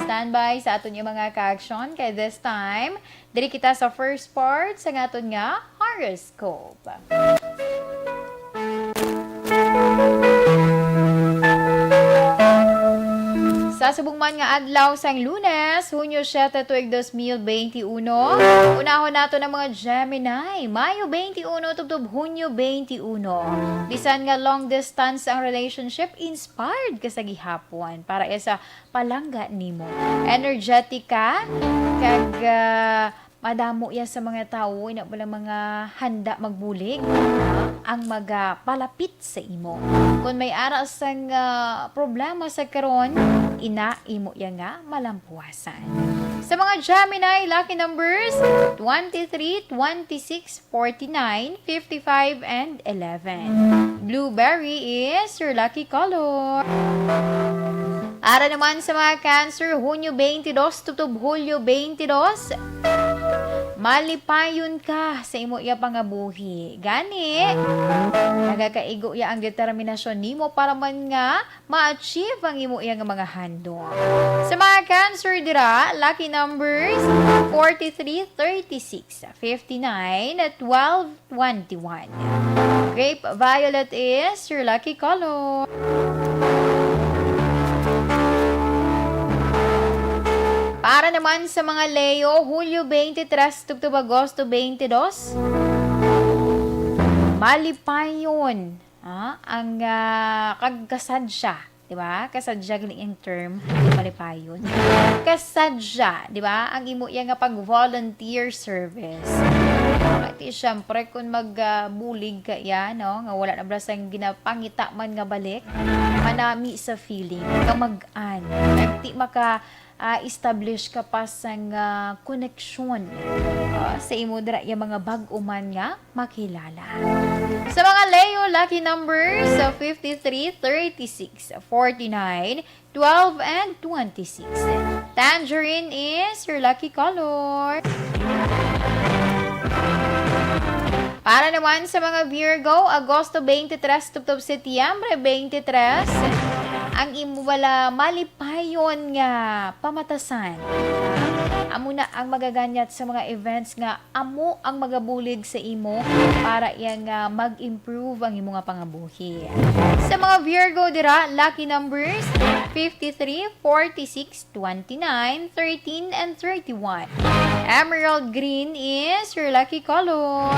Standby sa aton yung mga ka-aksyon, kay this time, diri kita sa first part sa aton nga horoscope. Sa subong man nga adlaw sang Lunes, Hunyo siete tuig dos mil benti uno, unahon nato ang mga Gemini, Mayo benti uno tubtob Hunyo benti uno. Bisan nga long distance ang relationship, inspired ka sa gihapon para iya sa palangga nimo. Energetic ka, kag, ah, madamo iya sa mga tawo, ina pala mga handa magbulig, ah, ang magapalapit sa imo. Kung may ara sang, ah, problema sa karon, ina imo iya nga malampuasan. Sa mga Gemini, lucky numbers, twenty-three, twenty-six, forty-nine, fifty-five, and eleven. Blueberry is your lucky color. Para naman sa mga Cancer, Hunyo twenty-two tubtob Hulyo twenty-two, malipayon ka sa imo iya pangabuhi. Gani, nagakaigo iya ang determinasyon nimo para man nga ma-achieve ang imo iya nga mga handom. Sa mga Cancer dira, lucky numbers, forty-three, thirty-six, fifty-nine, twelve, twenty-one. Grape violet is your lucky color. Para naman sa mga Leo, Hulyo twenty-three tubtob Agosto twenty-two, malipayon, ah, ang, ah, kag kasadya. Di ba? Kasadya gani ang term, malipayon. Kasadya, di ba? Ang imo iya nga pag-volunteer service. Kay ti, syempre, kung mag, ah, bulig ka iya, no? Nga wala na bala sang ginapangita man nga balik, manami sa feeling, kamag-an. Kag ti maka, ah, establish ka pa sang, ah, koneksyon, ah, sa imo dira iya mga bag-o man nga makilala. Sa mga Leo, lucky numbers, ah, fifty-three, thirty-six, forty-nine, twelve, and twenty-six. Tangerine is your lucky color. Para naman sa mga Virgo, Agosto twenty-three tubtob Setyembre twenty-three, ang imo bala malipayon nga pamatasan. Amo na ang magaganyat sa mga events nga amo ang magabulig sa imo para iya nga mag-improve ang imo nga pangabuhi. Sa mga Virgo dira, lucky numbers, fifty-three, forty-six, twenty-nine, thirteen, and thirty-one. Emerald green is your lucky color.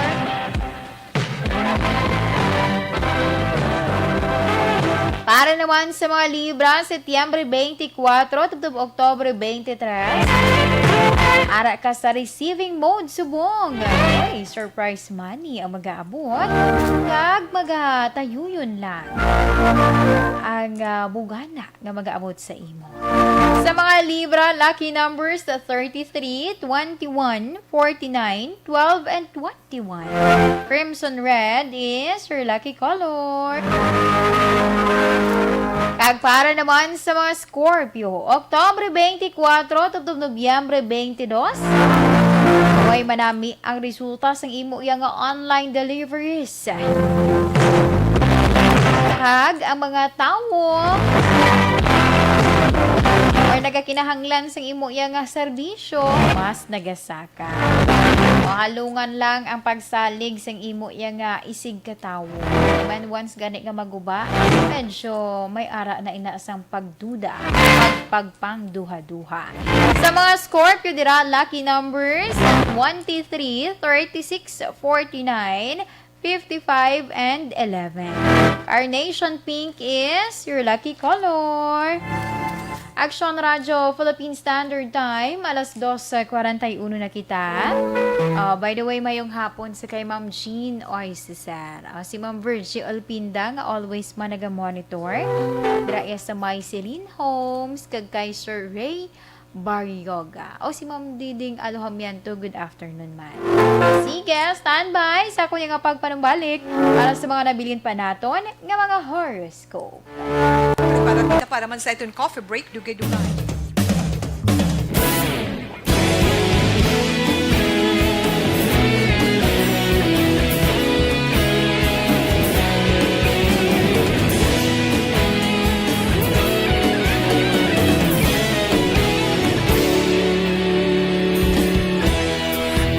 Para naman sa mga Libra, Setyembre twenty-four tubtob Oktubre twenty-three, ara ka sa receiving mode subong. Ay, surprise money ang mag-aabot. Kag magatayuyon lang ang, ah, bugana nga mag-aabot sa imo. Sa mga Libra, lucky numbers thirty-three, twenty-one, forty-nine, twelve, and twenty-one. Crimson red is your lucky color. Kag para naman sa mga Scorpio, Oktubre twenty-four tubtob Nobyembre twenty-two, way manami ang resulta sang imo iya nga online deliveries. Kag ang mga tawo or nagakinahanglan sang imo iya nga serbisyo, mas nagasaka. Mahalungan lang ang pagsalig sang imo iya nga isigkatawo. Man once gani nga maguba, medyo may ara na ina sang pagduda, pag-, pagpangduha-duha. Sa mga Scorpio dira, lucky numbers, twenty-three, thirty-six, forty-nine, fifty-five, and eleven. Carnation pink is your lucky color. Action Radio Philippine Standard Time, alas dos kwarenta y uno na kita. Ah, by the way, mayong hapon sa kay Ma'am Jean Oy Cesar. Ah, si Ma'am Virgie Olpinda nga always man naga-monitor. Dira iya sa may Celine Homes, kag kay Sir Ray Barrioga. O si Ma'am Diding Alohamiento, good afternoon man. Sige, standby sa akon nga pagpanumbalik para sa mga nabilin pa naton nga mga horoscope. Prepara kita para man sa iton coffee break, dugay-dugay.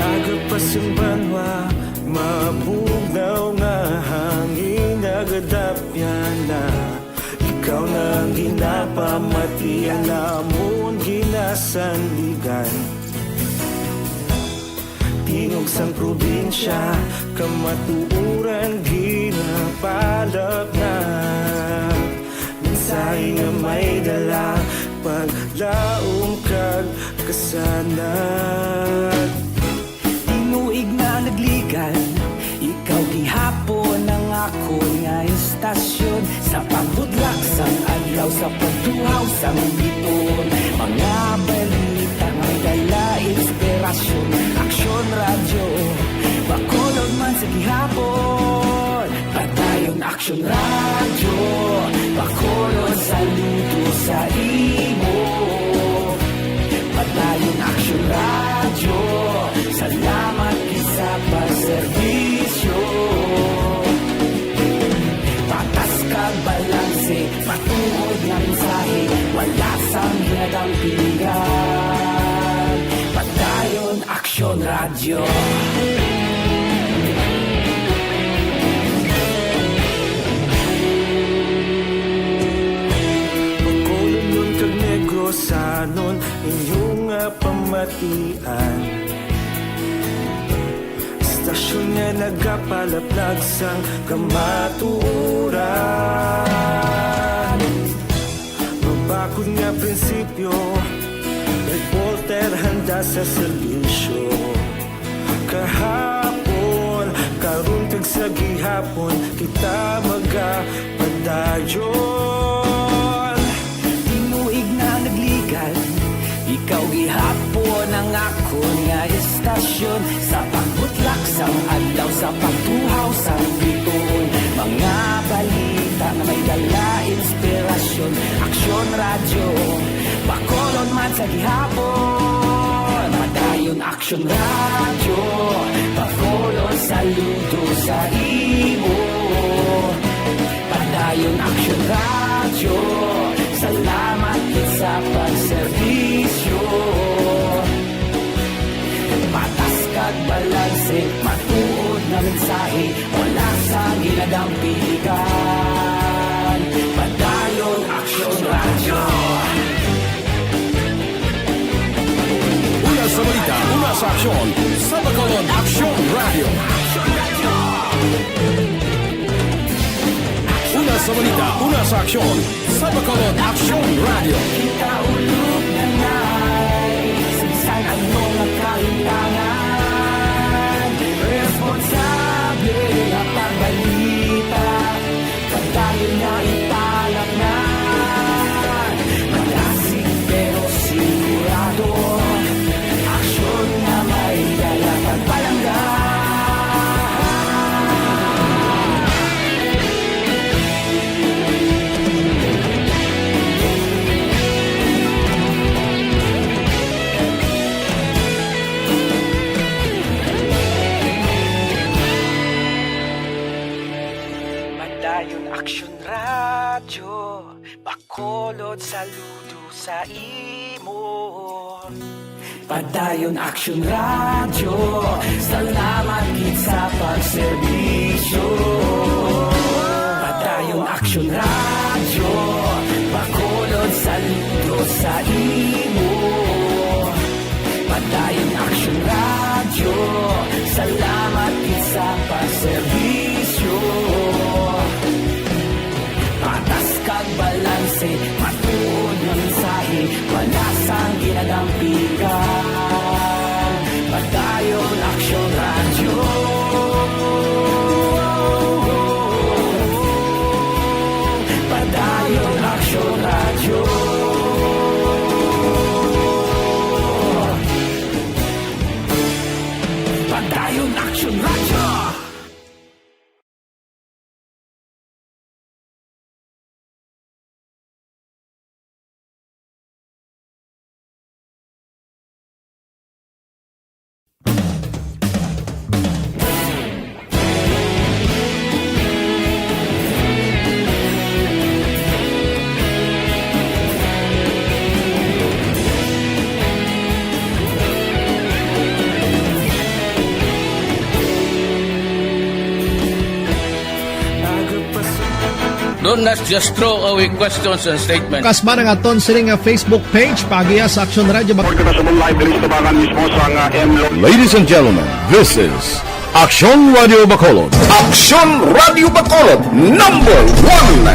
Aga pa sing banwa, mabugnaw nga hangin, nagadapyan na. Ikaw na ang ginapamati, ang amon ginasandigan. Tingog sang probinsya, kamatuoran ginapalapnag. Mensahe nga may dala, paglaom kag kasanag. Tinuig na nagligan, ikaw gihapon ang akon nga istasyon. Sa pagbudlak sang adlaw, sa pagtuhaw sang bituon, mga balita may dala inspirasyon. Aksyon Radyo, Bacolod man sa gihapon. Padayon Aksyon Radyo, Bacolod saludo sa imo. Padayon Aksyon Radyo, salamat gid sa pagserbisyo. Patas kag balanse, matuod nga mensahe, wala sang ginadampigan. Padayon Aksyon Radyo. Bacolodnon kag Negrosanon, inyo nga pamatian. Istasyon nga nagapalaplag sang kamatuoran. Mabakod nga prinsipyo, reporter handa sa serbisyo. Kahapon, karon kag sa gihapon, kita magapadayon. Tinuig na nagligan, ikaw gihapon ang akon nga istasyon. Sa pagbutlak sang adlaw, sa pagtuhaw sang bituon, mga balita nga may dala inspirasyon. Aksyon Radyo, Bacolod man sa gihapon. Padayon Aksyon Radyo, Bacolod saludo sa imo. Padayon Aksyon Radyo, salamat gid sa pagserbisyo. Patas kag balanse, matuod nga mensahe, wala sang ginadampigan. Padayon Aksyon Radyo. Una sa balita, una sa aksyon, sa Bacolod Aksyon Radyo. Una sa balita, una sa aksyon, sa Bacolod Aksyon Radyo. Kita ulog na nay, sa bisan ano nga kalimtangan, responsable nga pagbalita, padayon nga ipalapngan. Malasig pero sigurado, aksyon nga may dala kag palangga. Padayon Aksyon Radyo, Bacolod saludo sa imo. Padayon Aksyon Radyo, salamat gid sa pagserbisyo. Padayon Aksyon Radyo, Bacolod saludo sa imo. Padayon Aksyon Radyo, salamat gid sa pagserbisyo. Patas kag balanse, matuod nga mensahe, Let's just throw away questions and statements. Kasman ang aton sini nga Facebook page, paagiha sa Aksyon Radyo Bacolod. Report kita sa Live diri sa Tabangan mismo sa nga M Lo- Ladies and gentlemen, this is Aksyon Radio Bacolod. Aksyon Radio Bacolod, number one.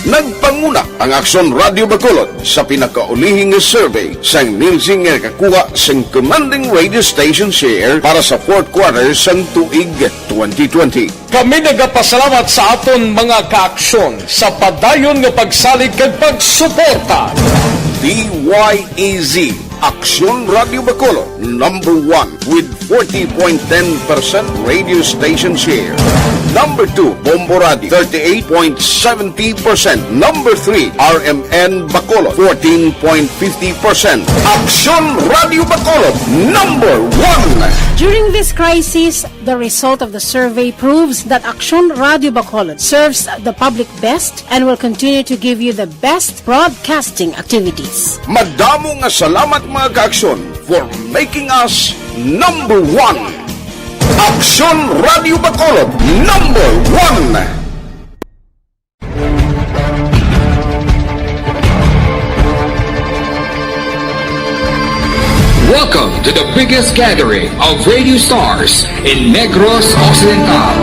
Nagpanguna ang Aksyon Radio Bacolod sa pinakaulihi nga survey sang Nielsen nga nakakuha sang commanding radio station share para sa fourth quarter sang tuig twenty twenty. Kami nagapasalamat sa aton mga kaaksyon sa padayon nga pagsalig kag pagsuporta. D Y E Z, Aksyon Radio Bacolod, number one with forty point ten percent radio station share. Number two, Bombo Radio, thirty-eight point seventy percent. Number three, R M N Bacolod, fourteen point fifty percent. Aksyon Radio Bacolod, number one. During this crisis, the result of the survey proves that Aksyon Radio Bacolod serves the public best and will continue to give you the best broadcasting activities. Madamo nga salamat, mga kaaksyon, for making us number one. Aksyon Radio Bacolod, number one. Welcome to the biggest gathering of radio stars in Negros Occidental.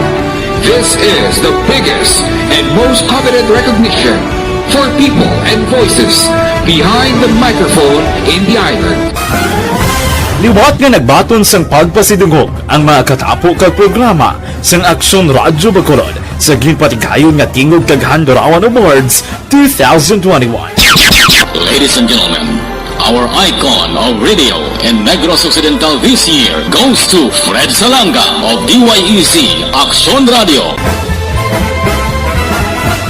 This is the biggest and most coveted recognition for people and voices behind the microphone in the island. Liwat nga nagbaton sang pagpasidungog ang mga katapo kag programa sang Aksyon Radyo Bacolod sa ginpatigayon nga Tingog kag Handurawan Awards two thousand twenty-one. Ladies and gentlemen, our icon of radio in Negros Occidental this year goes to Fred Salanga of D Y E Z Aksyon Radio.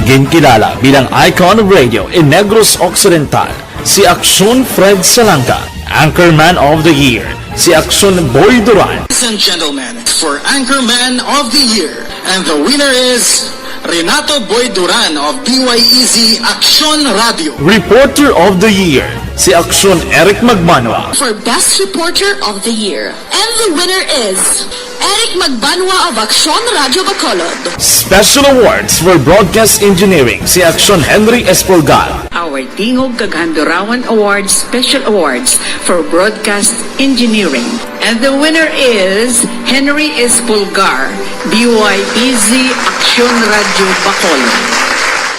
Ginkilala bilang icon of radio in Negros Occidental si Aksyon Fred Salanga, Anchorman of the Year, si Aksyon Boy Duran. Ladies and gentlemen, for Anchorman of the Year, and the winner is Renato Boy Duran of D Y E Z Aksyon Radio. Reporter of the Year, si Aksyon Eric Magmanwa. For Best Reporter of the Year, and the winner is Eric Magbanwa of Aksyon Radio Bacolod. Special Awards for Broadcast Engineering, si Aksyon Henry Espolgar. Our Tingog kag Handurawan Awards Special Awards for Broadcast Engineering. And the winner is Henry Espolgar, D Y E Z Aksyon Radio Bacolod.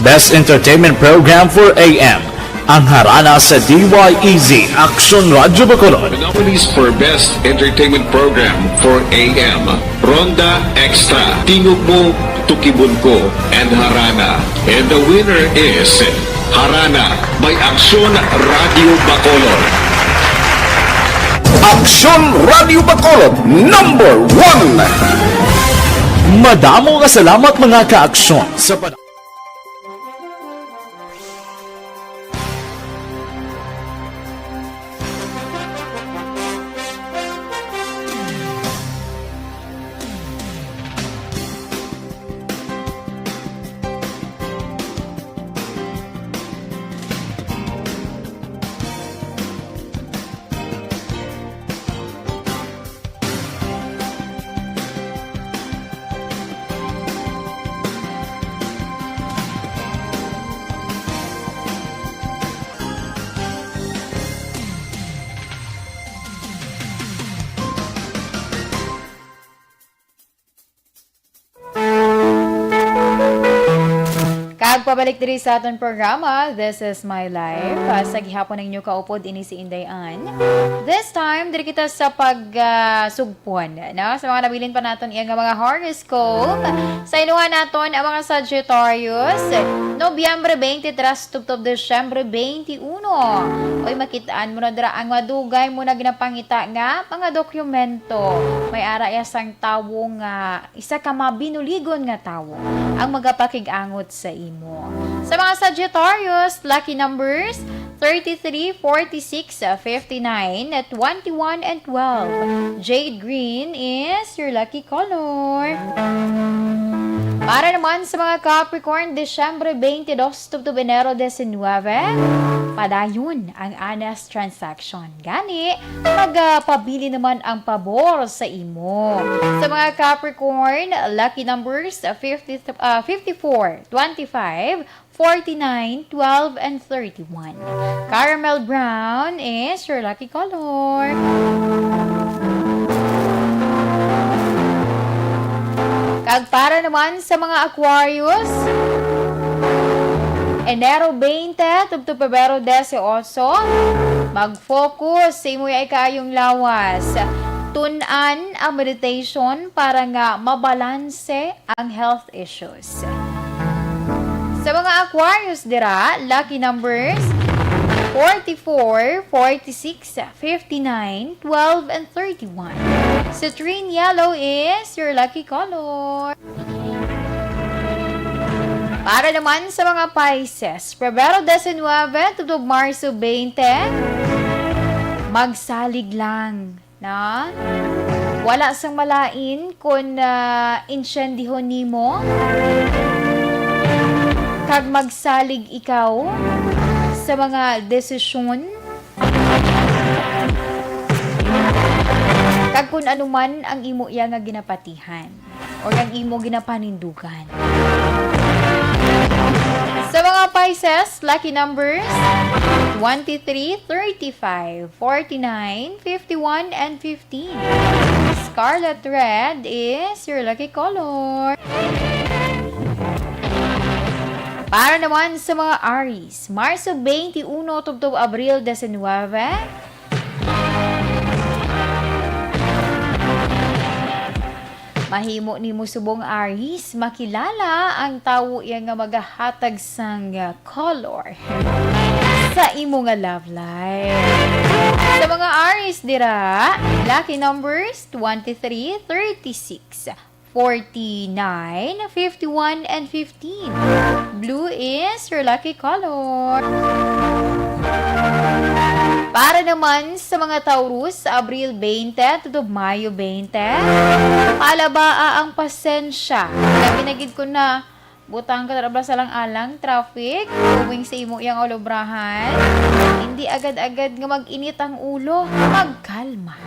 Best Entertainment Program for A M, ang Harana sa D Y E Z Aksyon Radio Bacolod. The nominees for Best Entertainment Program for A M, Ronda Extra, Tingog Mo, Tukibon Ko, and Harana. And the winner is Harana by Aksyon Radio Bacolod. Aksyon Radio Bacolod, number one. Madamo nga salamat, mga kaaksyon, sa pan- Kag pabalik diri sa aton programa, This Is My Life. Ah, sa gihapon ang inyo kaupod, ini si Inday Ann. This time, diri kita sa pag, ah, sugpon, no? Sa mga nabilin pa naton iya nga mga horoscope. Sa inuha naton ang mga Sagittarius, Nobyembre twenty-three tubtob Disyembre twenty-one. Oy, makit-an mo na dira ang madugay mo na ginapangita nga mga dokumento. May ara iya sang tawo nga isa ka mabinuligon nga tawo ang magapakig-angot sa imo. Sa mga Sagittarius, lucky numbers thirty-three, forty-six, fifty-nine, twenty-one, and twelve. Jade green is your lucky color. Para naman sa mga Capricorn, Disyembre twenty-two tubtob Enero diecinuebe, padayon ang honest transaction. Gani, magapabili naman ang pabor sa imo. Sa mga Capricorn, lucky numbers, fifty, ah, fifty-four, twenty-five, forty-nine, twelve, and thirty-one. Caramel brown is your lucky color. Kag para naman sa mga Aquarius, Enero twenty tubtob Pebrero dieciocho, mag-focus sa imo ay kaayong lawas. Tun-an ang meditation para nga mabalanse ang health issues. Sa mga Aquarius dira, lucky numbers forty-four, forty-six, fifty-nine, twelve, and thirty-one. Citrine yellow is your lucky color. Para naman sa mga Pisces, Pebrero diecinuebe tubtob Marso twenty, magsalig lang. Na? Wala sang malain kon, ah, insyendihon nimo, kag magsalig ikaw sa mga desisyon, kag kun ano man ang imo iya nga ginapatihan or ang imo ginapanindugan. Sa mga Pisces, lucky numbers, twenty-three, thirty-five, forty-nine, fifty-one, and fifteen. Scarlet red is your lucky color. Para naman sa mga Aries, Marso twenty-one tubtob Abril diecinuebe, mahimo nimo subong, Aries, makilala ang tawo iya nga magahatag sang, ah, color sa imo nga love life. Sa mga Aries dira, lucky numbers twenty-three, thirty-six, forty-nine, fifty-one, and fifteen. Blue is your lucky color. Para naman sa mga Taurus, Abril twenty tubtob Mayo twenty, palabaa ang pasensya. Labi na gid ko na butang ka dira sa lang-alang traffic, going sa imo yang olobrahan. Hindi agad-agad nga mag-init ang ulo, magkalma.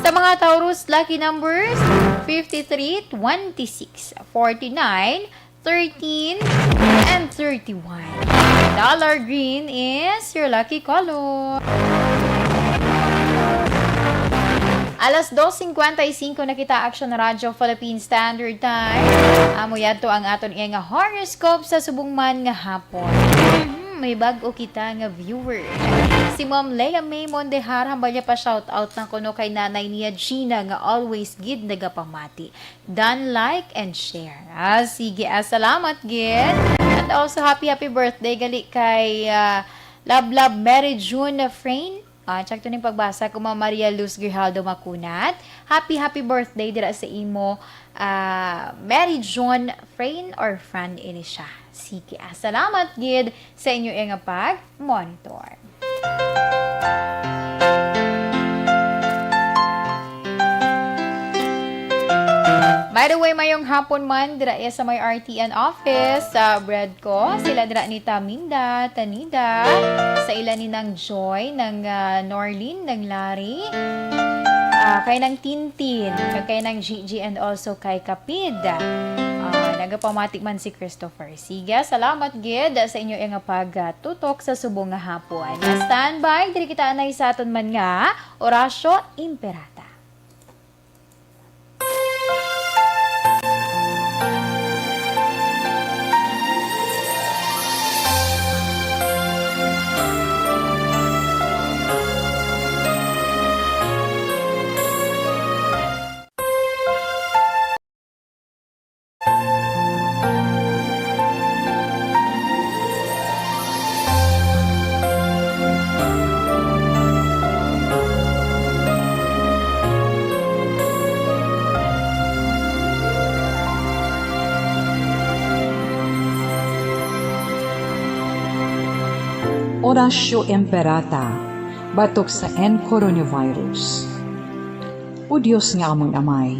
Sa mga Taurus, lucky numbers fifty-three, twenty-six, forty-nine, thirteen, and thirty-one. Dollar green is your lucky color. Alas dos cincuenta y cinco na kita, Action Radio Philippine Standard Time. Amo yadto ang aton iya nga horoscope sa subong man nga hapon. Mhm, may bag-o kita nga viewer. Si Ma'am Leia May Mondejar, hambal niya pa shout out na kuno kay nanay niya Gina nga always gid nagapamati. Done, like, and share. Ah, sige, ah, salamat gid. And also, happy, happy birthday gali kay, ah, Love, Love, Mary June Frain. Ah, check to ning pagbasa ko, Ma'am Maria Luz Grijaldo Macunat. Happy, happy birthday dira sa imo, ah, Mary June, friend or friend ini siya. Sige, ah, salamat gid sa inyo nga pag-monitor. By the way, mayong hapon man dira iya sa may R T N office sa Bread ko. Sila dira ni Taminda, Tanida, sa ila ni Nang Joy, Nang, ah, Norlin, Nang Larry, ah, kay Nang Tintin, kay Nang Gigi, and also kay Kapid. Ah, nagapamati man si Christopher. Sige, salamat gid sa inyo nga pagtutok sa subong nga hapon. Standby, diri kita anay sa aton man nga Orasyo Imperata. Orasyo Imperata, batok sa N coronavirus. O Dios nga amon Amay,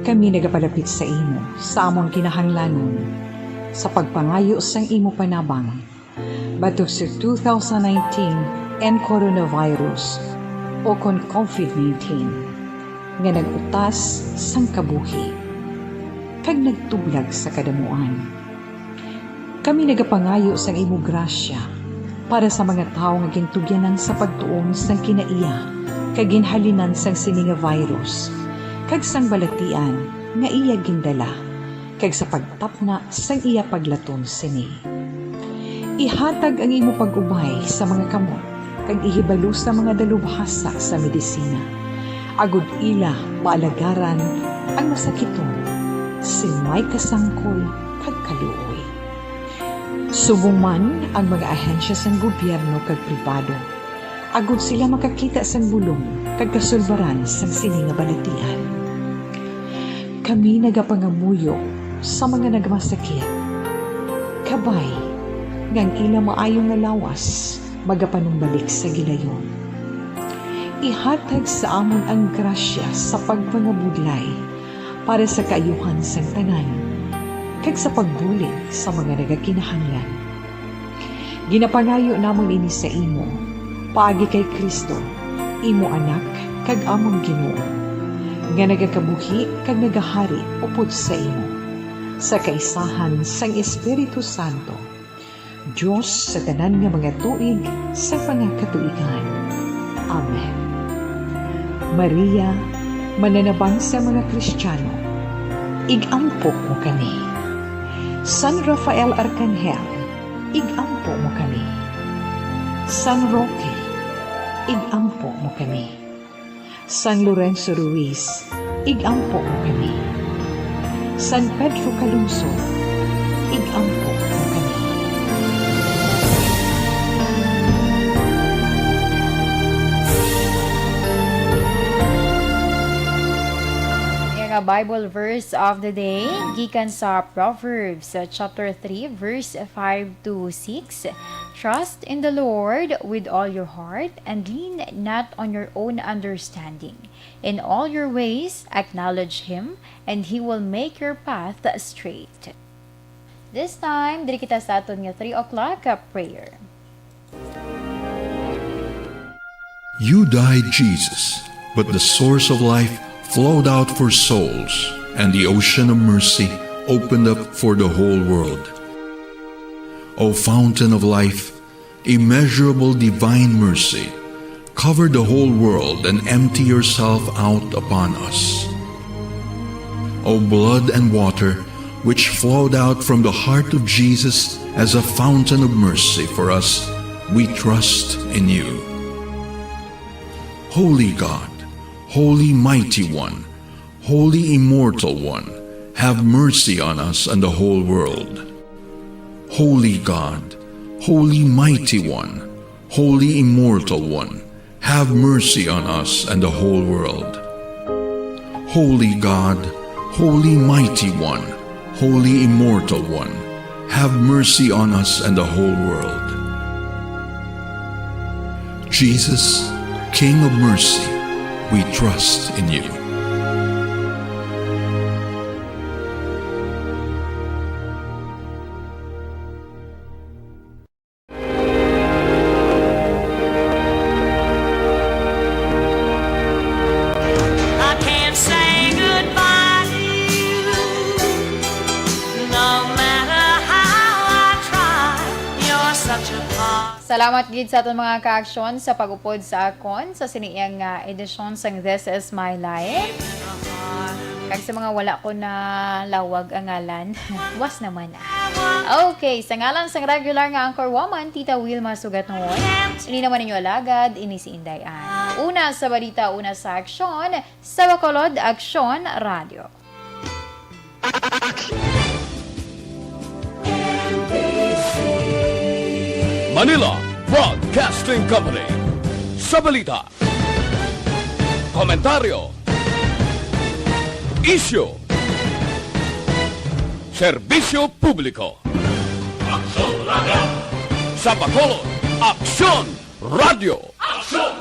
Kami nagapalapit sa imo sa among kinahanglanon, sa pagpangayo sang imo panabang batok sa two thousand nineteen and coronavirus, o kon covid nineteen, nga nag-utas sang kabuhi kag nagtublag sa kadamuan. Kami nagapangayo sang imo grasya para sa mga tawo nga gintugyanan sa pagtuon sang kinaiya kag ginhalinan sang sini nga virus, kag sang balatian nga iya gindala, kag sa pagtapna sang iya paglaton sini. Ihatag ang imo pag-ubay sa mga kamot, kag ihibalo sa mga dalubhasa sa medisina, agod ila maalagaran ang masakiton sing may kasangkol kag kaluoy. Subong man ang mga ahensya sang gobyerno kag pribado, agod sila makakita sang bulong kag kasulbaran sang sini nga balatian. Kami nagapangamuyo sa mga nagmasakit, kabay nga ang ila maayo nga lawas magapanumbalik sa gilayon. Ihatag sa amon ang grasya sa pagpangabudlay para sa kaayuhan sang tanan, kag sa pagbulig sa mga nagakinahanglan. Ginapangayo namon ini sa imo, paagi kay Cristo, imo Anak kag amon Ginoo, nga nagakabuhi kag nagahari upod sa imo, sa kaisahan sang Espiritu Santo, Dios sa tanan nga mga tuig sa mga katuigan. Amen. Maria, mananabang sa mga Kristiyano, ig-ampo mo kami. San Rafael Arcangel, ig-ampo mo kami. San Roque, ig-ampo mo kami. San Lorenzo Ruiz, ig-ampo mo kami. San Pedro Calungsod, ig-ampo mo kami. Iya nga Bible verse of the day, gikan sa Proverbs, uh, chapter three, verse five to six. "Trust in the Lord with all your heart and lean not on your own understanding. In all your ways, acknowledge Him, and He will make your path straight." This time, diri kita sa aton nga three o'clock, uh, prayer. You died, Jesus, but the source of life flowed out for souls, and the ocean of mercy opened up for the whole world. O fountain of life, immeasurable divine mercy, cover the whole world and empty yourself out upon us. O blood and water, which flowed out from the heart of Jesus as a fountain of mercy for us, we trust in you. Holy God, Holy Mighty One, Holy Immortal One, have mercy on us and the whole world. Holy God, Holy Mighty One, Holy Immortal One, have mercy on us and the whole world. Holy God, Holy Mighty One, Holy Immortal One, have mercy on us and the whole world. Jesus, King of mercy, we trust in you. I can't say goodbye to you, no matter how I try. You're such a part. Salamat gid sa aton mga kaaksyon sa pag-upod sa akon sa sini nga edisyon sang This Is My Life. Kag sa mga wala ko na lawag ang ngalan, was naman. Okay, sa ngalan sang regular nga anchor woman, Tita Wilma Sugatnon, ini naman ninyo alagad, ini si Inday Ann. Una sa balita, una sa aksyon, sa Bacolod Aksyon Radio. Manila Broadcasting Company. Sa balita, komentaryo, isyu, serbisyo publiko. Aksyon Radio! Sa Bacolod, Aksyon Radio! Aksyon